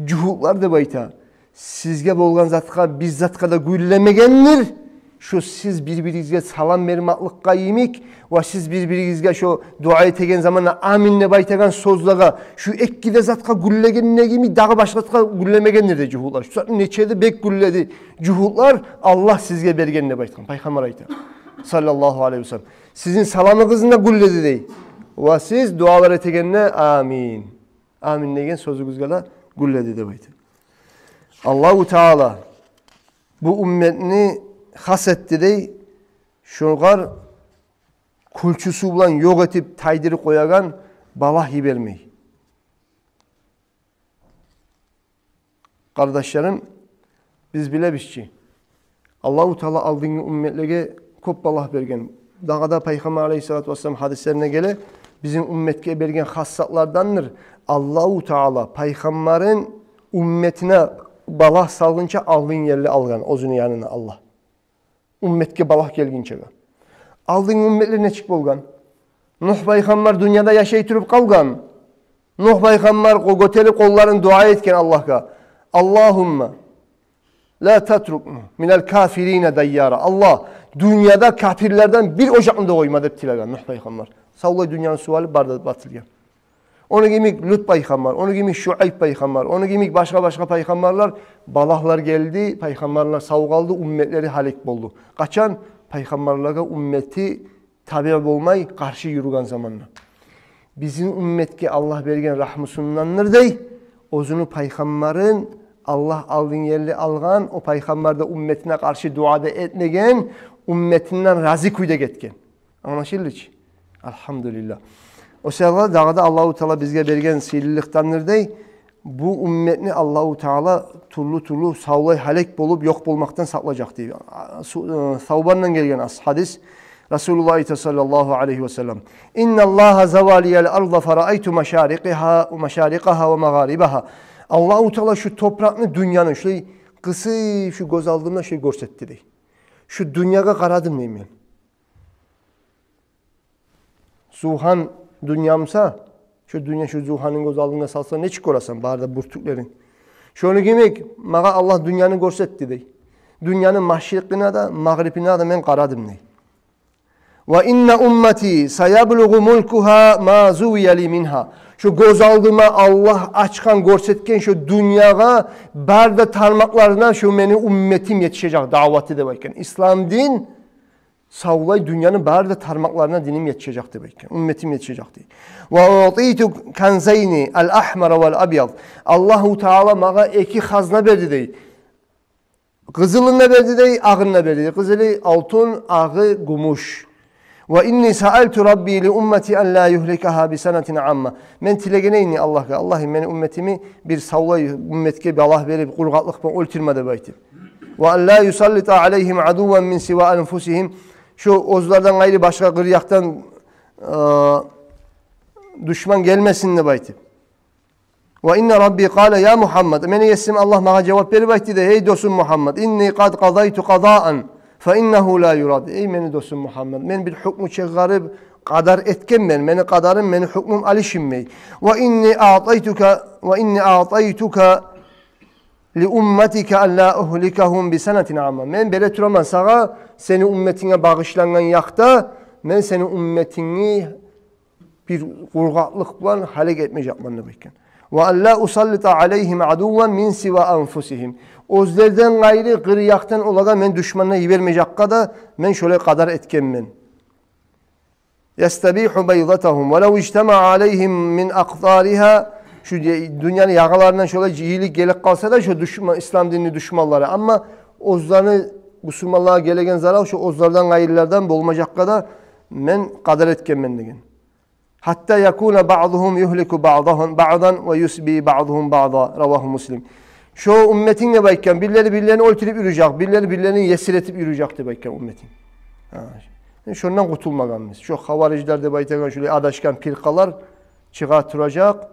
Жугьутлар, деп айта, сизге болгъан затгъа, бир затгъа да гюллемегендир. Шо сиз бир-биригизге салам бермекликге йимик, ва сиз бир-биригизге шо дуа этеген заманда «амин» деп айтагъан сёзлеге, шо эки де затгъа гюллегенде йимик, дагъы башгъа затгъа гюллемегендир, дей, жугьутлар. Шо сагьат нече де бек гюлледи жугьутлар Аллагь сизге берген, деп айтгъан. Пайхаммар айта, саллаллагьу алейгьи ва саллам: «Сизин саламыгъызны да гюлледи», — дей. «Ва сиз дуалар этегенде «амин, амин» деген сёзюгюзге де гюлледи», — деп айта. Аллагьу Таала бу умметни хас этди, дей, шогъар кюлчюсю булан ёкъ этип, тайдырып къоягъан балагь йибермей. Къардашларым, биз билебиз чи, Аллагьу Таала алдынгъы умметлеге кёп балагь берген. Дагъы да Пайхаммар алейгьиссалату вассалам гьадислеринде геле, бизин умметге берген хас затлардандыр: Аллагьу Таала Пайхаммарны умметине балагь салгъынча алдын ерли алгъан оьзюню янына Аллагь. Умметге балагь гелгинчеге. Алдынгъы умметлер нечик болгъан? Нугь пайхаммар дюньяда яшай туруп къалгъан. Нугь пайхаммар къо-, гётерип къолларын, дуа этген Аллагьгъа: «Аллагьумма ла татрукни минал кафирина дайяра». «Аллагь, дюньяда капирлерден бир ожакъны да къойма», — деп тилеген Нугь пайхаммар. Савлай дюньяны сув алып, бары да батылгъан. Ону йимик Лут пайхаммар, ону йимик Шуайб пайхаммар, ону йимик башгъа-башгъа пайхаммарлар, балагьлар гелди, пайхаммарлар сав къалды, умметлери гьалек болду. Къачан? Пайхаммарлагъа уммети табиъ болмай, къаршы юрюген заманда. Бизин умметге Аллагь берген рагьмусундандыр, дей, оьзюню пайхаммарын Аллагь алдын ерли алгъан, о пайхаммар да умметине къаршы дуа да этмеген, умметинден рази кюйде гетген. Англашылды чы? Альгьамдулиллагь. О саялы дагъы да Аллагьу Таала бизге берген сыйлылыкъдандыр, дей, бу умметни Аллагьу Таала тюрлю-тюрлю савлай гьалек болуп, ёкъ болмакъдан сакълажакъ, дей. А, су-, э, Савбандан гелген ас-, гьадис. Расулуллагь айта, саллаллагьу алайгьи ва саллам: «Инналлагьа завва лиял арда фараайту машарикъагьа, машарикъагьа ва магъарибагьа». Аллагьу Таала шу топуракъны, дюньяны шулай къысып, шу гёз алдымда шулай гёрсетди, дей. Шу дюньягъа къарадым, дей, мен. Зугьан дюнья буса, шу дюнья, шу зугьанны гёз алдынга салсанг, нечик гёресен бары да бюртюклерин? Шону йимик магъа Аллагь дюньяны гёрсетди, дей. Дюньяны машрикъына да, магърибине де мен къарадым, дей. «Ва инна уммати саяблугъу мулкугьа ма зувия ли мингьа». Шу гёз алдыма Аллагь ачгъан, гёрсетген шу дюньягъа бары да тармакъларына шу мени умметим етишежек, даъваты деп айтгъан. Ислам дин савлай дюньяны бары да тармакъларына диним етишежек деп айтгъан, умметим етишежек, дей. «Ва утиту канзайни ал-ахмара вал абияд». Аллагьу Таала магъа эки хазна берди, дей. Къызылын да берди, дей, агъын да берди. Къызылы алтын, агъы гюмюш. «Ва инни саалту Рабби ли уммати ан ла югьликагьа би санатин амма». Мен тилеген эдим Аллагьгъа: «Аллагьым, мени умметими бир савлай умметге балагь берип, къургъакълыкъ булан оьлтюрме», — деп айтып. «Ва ан ла юсаллита алайгьим адувван мин сива анфусигьим». Шу оьзлерден къайры башгъа къыр якъдан, э, душман гелмесин деп айтып. «Ва инна Рабби къала я Мугьаммад». Мени есим Аллагь магъа жавап берип айтды, дей: «Эй досум Мугьаммад, инни къад къадайту къадаан, фа иннагьу ла юрад». Эй мени досум Мугьаммад, мен бир гьукму чыгъарып, къадар этгенмен, мени къадарым, мени гьукмум алышынмай. «Ва инни аътайтука, ва инни аътайтука لأمتك ألا أهلكهم بسنة عامة. Мен бере тураман сагъа сени умметинге багъышлангъан якъда, мен сени умметингни бир къургъакълыкъ булан гьалек этмежекмен деп айтгъан. وألا أسلط عليهم عدوا من سوى أنفسهم. Оьзлерден къайры къыр якъдан олагъа мен душманны йибермежекге де мен шолай къадар этгенмен. يستبيح بيضتهم ولو اجتمع عليهم من أقطارها. Шу де-, дюньяны ягъаларындан шолай жыйылып гелип къалса да шо душман, ислам динни душманлары, амма оьзлени, бусурманлагъа гелеген зарал шо оьзлерден къайрылардан болмажакъгъа да мен къадар этгенмен деген. حتى يكون بعضهم يهلك بعضهم، بعضا ويسبي بعضهم بعضا. رواه مسلم. Шо умметинг деп айтгъан, бирлери бирлерин оьлтюрюп юрюжек, бирлери бирлерин есир этип юрюжек деп айтгъан умметинг. Гьа. Шондан къутулмагъанбыз. Шо хаварижлер деп айтагъан шолай адашгъан пиркъалар чыгъа туражакъ.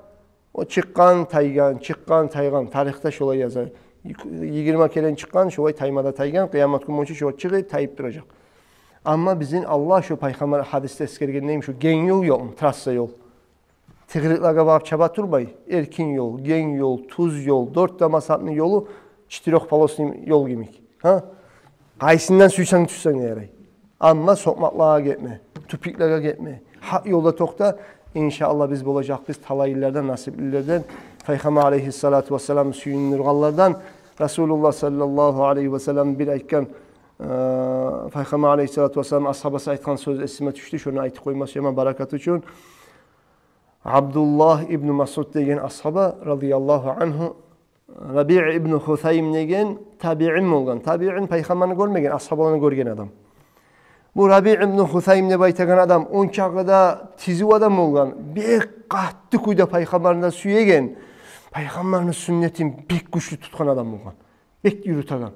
О чыкъгъан, тайгъан, чыкъгъан, тайгъан. Тарихде шолай яза. Йигирма керен чыкъгъан, шолай тайма да тайгъан, къыямат гюн болчу шо чыгъып, тайып туражакъ. Амма бизин Аллагь шо пайхаммар гьадисде эсгерген нейми, шо генг ёл ёкъму, трасса ёл. Тыгъырыкълагъа багъып чаба турмай, эркин ёл, генг ёл, тюз ёл, дёрт де мазгьабны ёлу четырёхполосный ёл йимик. Гьа? Къайсындан сюйсенг тюшсенг де ярай. Амма сокъмакълагъа гетме, тюпюклеге гетме. Гьакъ ёлда токъта, иншааллагь, биз болажакъбыз талайлылардан, насиплилерден, Пайхаммар алейгьиссалату вассалам сююндюргенлерден. Расулуллагь саллаллагьу алейгьи вассалам бир айтгъан, э, Пайхаммар алейгьиссалату вассалам асгьабасы айтгъан сёз эсиме тюшдю, шону айтып къойма сюемен баракат учун. Абдуллагь ибну Масъуд деген асгьаба, радияллагьу ангьу, Рабиъ ибну Хусайм деген табиин болгъан. Табиин Пайхаммарны гёрмеген, асгьабаланы гёрген адам. Бу Рабиъ ибну Хусайм деп айтагъан адам ончакъы да тизив адам болгъан. Бек къатты кюйде Пайхаммарны да сюеген, Пайхаммарны сюннетин бек гючлю тутгъан адам болгъан. Бек юрютеген.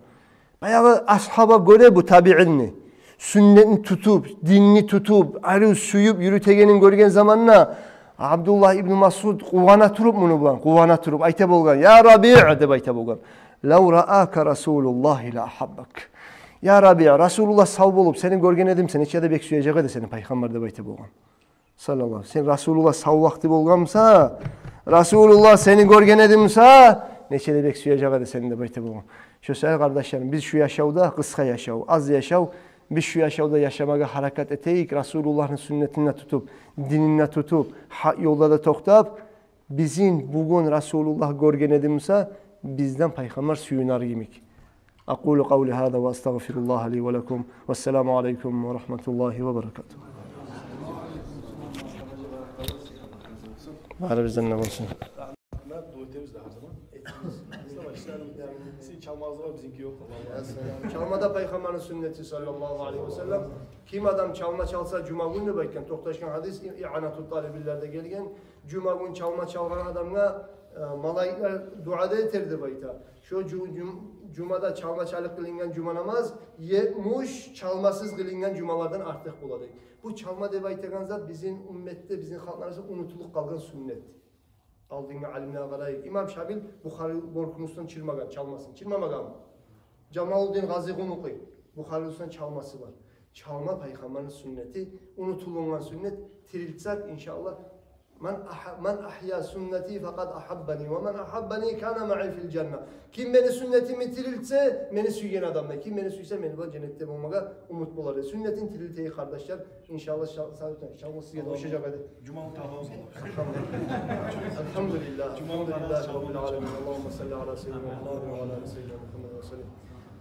Баягъы асгьаба гёре бу табиинни, сюннетни тутуп, динни тутуп, арив сююп юрютегенин гёрген заманда Абдуллагь ибну Масъуд къувана туруп муну булан, къувана туруп айта болгъан: «Я Рабиъ», — деп айта болгъан. «Лав раака Расулуллагьи ла ахаббак». Я Рабиъ, Расулуллагь сав болуп сени гёрген эди буса, нече де бек сюежек эди сени Пайхаммар, деп айта болгъан. Саллаллагьу. Сен Расулуллагь сав вакъти болгъан буса, Расулуллагь сени гёрген эди буса, нече де бек сюежек эди сени, деп айта болгъан. Шо саялы, къардашларым, биз шу яшавда, къысгъа яшав, аз яшав, биз шу яшавда яшамагъа гьаракат этейик, Расулуллагьны сюннетин де тутуп, динин де тутуп, гьакъ ёлда да токътап, бизин бугюн Расулуллагь гёрген эди буса, бизден Пайхаммар сююнер йимик. أقول قولي هذا وأستغفر الله لي ولكم. والسلام عليكم ورحمة الله وبركاته. Барыбыздан да болсун. Рагьмат, дуа этебиз де гьар заман. Этигиз. Биз де башлайбыз, яни, сизин чалмагъыз бар, бизинки ёкъ. Чалма да Пайхаммарны сюннети, саллаллагьу алейгьи ва саллам. Ким адам чалма чалса жума гюн, деп айтгъан, токъташгъан гьадис, Иъанату талибинлерде гелген. Жума гюн чалма чалгъан адамгъа, э, малайиклер дуа да этер, деп айта. Шо жу-, жум-, жумада чалма чалып къылынгъан жума намаз етмиш чалмасыз къылынгъан жумалардан артыкъ бола, дей. Бу чалма деп айтагъан зат бизин умметде, бизин халкъларыбызда унутулуп къалгъан сюннет. Алдынгы алимлеге къарайыкъ. Имам Шамил Бухари бёркюню уьстюнден чырмагъан, чалмасын чырмамагъанмы? Жамалуддин Гъази Къумукъи, Бухарини уьстюнден чалмасы бар. Чалма Пайхаммарны сюннети, унутулунгъан сюннет, тирилтсек, иншааллагь, من أح-، من أحيا سنتي فقد أحبني، ومن أحبني كان معي في الجنة. Ким мени сюннетимни тирилтсе, мени сюйген адамдыр. Ким мени сюйсе, мени булан женнетде болмагъа умут болар. Сюннетин тирилтейик, къардашлар. Иншааллагь, ша-, са-, иншааллагь, сизге де ошажакъ эди. Жуманы тагъа озалыкъ. Алгьамдулиллагь. Алгьамдулиллагь. Жуманы тагъа озалыкъ. Алгьамдулиллагь. Аллагьумма салли аля саййидина Мухаммадин ва аля али саййидина Мухаммадин ва саллим.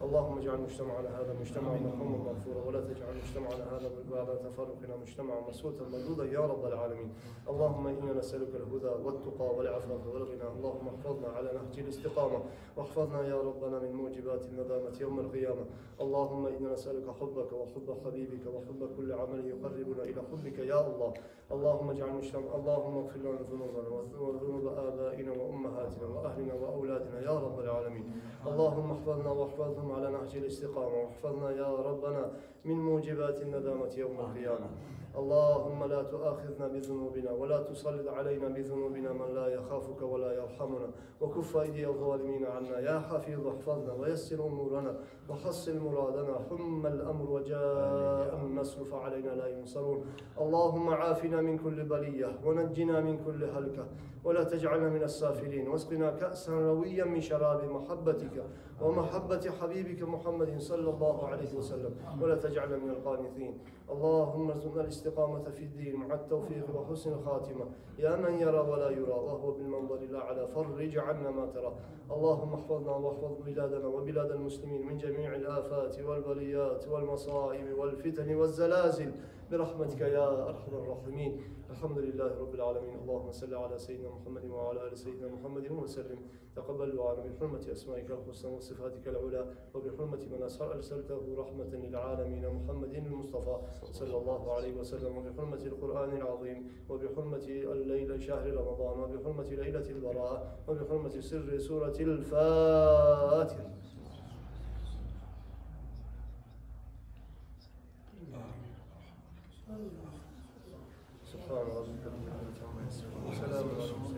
اللهم اجعل مجتمعنا هذا مجتمعا مرحوما مغفورا، ولا تجعل مجتمعنا هذا بعد تفرقنا مجتمعا مسوسا مردودا يا رب العالمين. اللهم إنا نسألك الهدى والتقى والعفاف والغنى. اللهم احفظنا على نهج الاستقامة، واحفظنا يا ربنا من موجبات الندامة يوم القيامة. اللهم إنا نسألك حبك وحب حبيبك وحب كل عمل يقربنا إلى حبك يا الله. اللهم اجعل مجتمع-، اللهم اغفر لنا ذنوبنا وذنوب آبائنا وأمهاتنا وأهلنا وأولادنا يا رب العالمين. اللهم احفظنا واحفظهم على نهج الاستقامة، واحفظنا يا ربنا من موجبات الندامة يوم القيامة. اللهم لا تؤاخذنا بذنوبنا ولا تسلط علينا بذنوبنا من لا يخافك ولا يرحمنا، وكف أيدي الظالمين عنا. يا حفيظ احفظنا ويسر أمورنا وحصل مرادنا، حم الأمر وجاء النصر فعلينا لا ينصرون. اللهم عافنا من كل بلية ونجنا من كل هلكة، ولا تجعلنا من السافلين، واسقنا كأسا رويا من شراب محبتك ومحبة حبيبك محمد صلى الله عليه وسلم، ولا تجعلنا من القانطين. اللهم ارزقنا الاستقامة في الدين مع التوفيق وحسن الخاتمة. يا من يرى ولا يرى وهو بالمنظر الأعلى، فرج عنا ما ترى. اللهم احفظنا واحفظ بلادنا وبلاد المسلمين من جميع الآفات والبليات والمصائب والفتن والزلازل برحمتك يا أرحم الراحمين. الحمد لله رب العالمين. اللهم صل على سيدنا محمد وعلى آل سيدنا محمد وسلم. تقبل دعاءنا بحرمة أسمائك الحسنى وصفاتك العلى، وبحرمة من أرسلته رحمة للعالمين محمد المصطفى صلى الله عليه وسلم، وبحرمة القرآن العظيم، وبحرمة الليل شهر رمضان، وبحرمة ليلة البراءة، وبحرمة سر سورة الفاتحة. سبحان ربك رب العزة عما يصفون. وسلام على المرسلين.